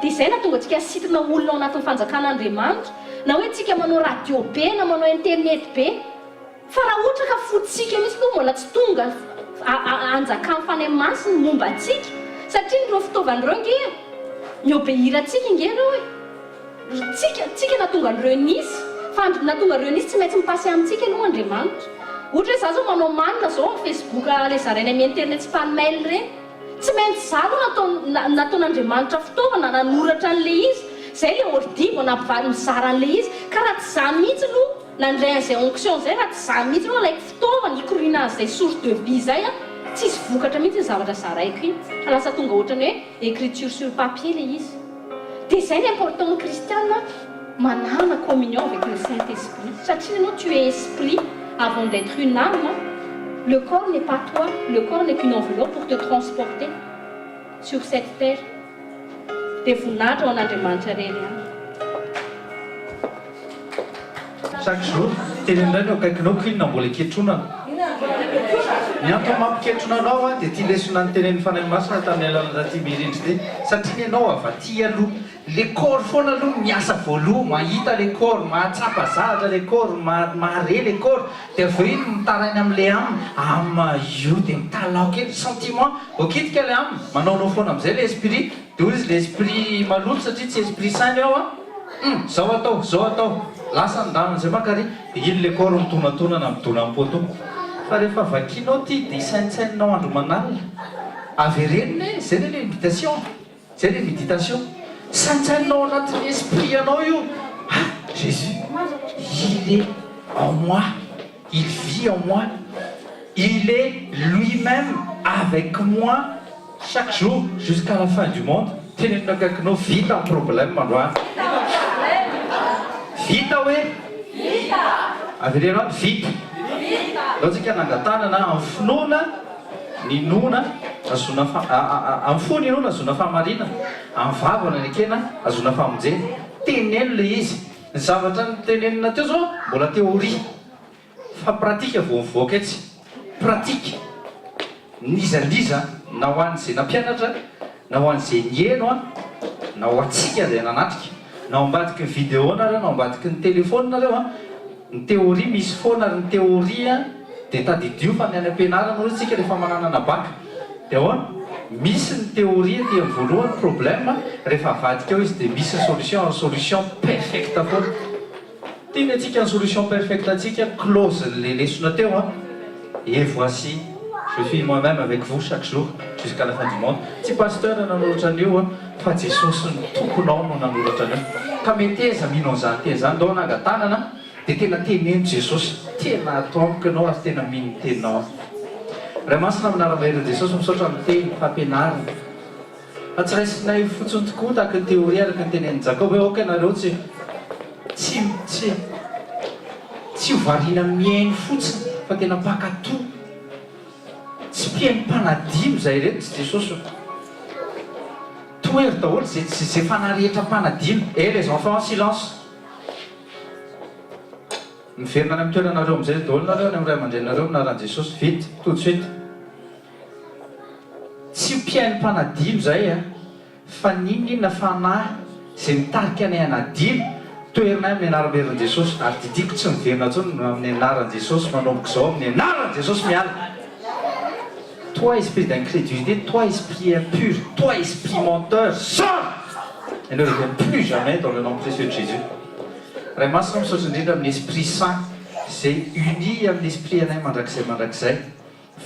dia zay nahatonga antsika sitona olona ao anatin'ny fanjakan'Andriamanitra. Na hoe tsika manao radio be na manao internet be. Fa raha ohatra ka fontsika mihitsy aloha mbola tsy tonga hanjakan'ny Fanahy Masina ny momba antsika, satria ireo fitaovana ireo ange mi-obéir antsika ange ireo e! Tsika, tsika nahatonga an'ireo nisy, fa nahatonga an'ireo nisy tsy maintsy mi-passer amintsika aloha Andriamanitra. Ohatra hoe za zao manao manina zao amin'ny Facebook le zaraina amin'ny internet sy par mail ireny, tsy maintsy za aloha natao, nataon'Andriamanitra fitaovana nanoratra an'le izy, zay le ordi vao nampivaly mizara an'le izy, ka raha tsy za mihitsy aloha Nandray an'izay onction izay raha tsy za mihitsy aloha alaiko fitaovana hikoriana an'izay source de vie izay an, tsisy vokatra mihitsy iny zavatra zaraiko iny fa lasa tonga ohatran'ny hoe écriture sur papier le izy. Dia izay ny important ny kristiana manana communion avec le Saint Esprit satria ianao tu es esprit avant d'etre une âme, le corps n'est pas toi, le corps n'est qu'une enveloppe pour te transporter sur cette terre. Dia voninahitra ho an'Andriamanitra irery ihany. Chaque jour, teneno indray ny eo akaikinao ko inona mbola iketronana. Ny antony mampiketrona anao dia ity lesona notenenin'ny Fanahy Masina tamin'ny alalan'i Raty Mirindra ity, satria ny anao avy aty aloha, le corps foana aloha miasa voaloha, mahita le corps, mahatsapa zavatra le corps, mahare le corps, dia avy eo iny mitaraina amin'le âme, âme io dia mitalaho kely, sentiment, voakitika le âme, manaonao foana amin'izay le esprit, Dia hoy izy, L'esprit maloto satria tsy esprit saint ny ao an! Hum! Zao atao, zao atao! Lasa ny rano izay maka ary, dia iny le corps mitonantonana midona amin'ny poteau. Fa rehefa vakianao ity dia saintsaininao andro aman'alina. Avereno ne, zay ne le méditation, zay le méditation. Saintsaininao ao anatin'ny esprit anao io, ah! Jésus, il est en moi, il vit en moi, il est lui-même avec moi Chaque jour jusqu'à la fin du monde tenenina akaikinao vita ny problème androany. Vita hoe? Vita! Avereno any, vita. Ndao tsika hanangan-tanana amin'ny finoana ninoana ahazoana fa, amin'ny fo ninoana ahazoana fahamarinana, amin'ny vava nanekena ahazoana famonjena. Teneno ilay izy. Ny zavatra notenenina teo zao mbola théorie. Fa pratique vao mivoaka etsy. Pratique. N'iza n'iza, na ho an'izay nampianatra, na ho an'izay niheno an, na ho antsika izay nanatrika, na ao ambadiky ny vidéo nareo, na ao ambadiky ny téléphone nareo an, ny théorie misy foana ary ny théorie an dia tadidio fa ny any am-pianarana hoy tsika rehefa mananana bac dia ahoana? Misy ny théorie aty amin'ny voalohany problème, rehefa avadika ao izy dia misy ny solution ary solution perfecte foana. Tiany antsika ny solution perfecte antsika close le lesona teo an! Et voici je suis moi même avec vous chaque jour jusqu'à la fin du monde tsy pasteur nanoratra an'io an fa Jesosy ny Tomponao no nanoratra an'io ka meteza mino an'izany teny izany ndao hananga-tanana dia tena teneno Jesosy tena ato amiko ianao ary tena mino ny teninao aho Ray Masina amin'ny anaram-baherin'i Jesosy misaotra amin'ny teny fampianarana Fa tsy raisinay fotsiny tokoa tahaka ny théorie araka ny tenenin'i Jakoba hoe aoka ianareo tsy tsy tsy tsy ho variana mihaino fotsiny fa tena mpankatò. Tsy mpihaino mpanadino izay ireto tsy Jesosy o. Tohero daholo izay izay fanahy rehetra mpanadino. Eh les enfants silence. Miverina any amin'ny toeranareo amin'izay daholo nareo any amin'ny ray aman-dreninareo amin'ny anaran'i Jesosy. Vite, tout de suite. Tsy mpihaino mpanadino izay a! Fa n'inon'inona fanahy izay mitarika anay hanadino, toherinay amin'ny anaram-berin'i Jesosy, ary didiko tsy miverina intsony amin'ny anaran'i Jesosy manomboka izao amin'ny anaran'i Jesosy miala! Toi esprit d'incrédulité, toi esprit impur, toi esprit menteur, sors! Et ne reviens plus jamais dans le nom précieux de Jésus. Ray Masina misaotra indrindra amin'ny Esprit Saint izay uni amin'ny Esprit anay mandrakizay mandrakizay.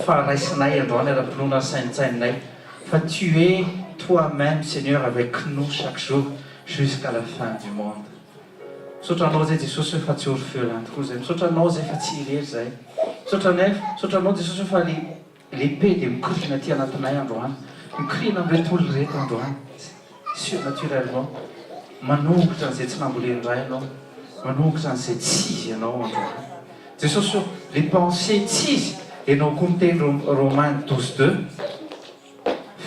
Fa raisinay androany ara-pinoana ary saintsaininay fa tu es toi même Seigneur avec nous chaque jour jusqu'à la fin du monde. Misaotra Anao zay Jesosy hoe fa tsy orphelin tokoa zay. Misaotra Anao zay fa tsy irery zahay. Misaotra anay, misaotra Anao Jesosy hoe fa le le paix dia mikoriana aty anatinay androany. Mikoriana amin'ireto olona ireto androany. Surnaturellement. Manongotra an'izay tsy nambolen'ny Ray Ianao. Manongotra an'izay tsy izy Ianao androany. Jesosy ô, le pensée tsy izy, enao koa miteny Romains 12 deux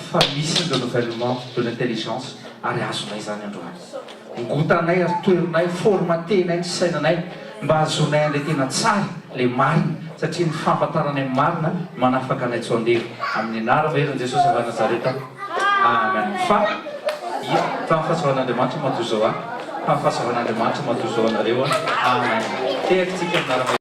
fa misy ny renouvellement de l'intelligence ary azonay izany androany. Ongotanay ary toherinay, formater-nay ny fisainanay mba hahazoanay an'ilay tena tsara, ilay marina, satria ny fahafantaranay ny marina no manafaka anay tsy ho andevo. Amin'ny anaram-baherin'i Jesosy avy any Nazareta. Amen. Fa, ia, fa ny fahasoavan'Andriamanitra matoa izao ahy. Fa ny fahasoavan'Andriamanitra matoa izao anareo. Amen. Tehaka tsika amin'ny anaram-baherin'i.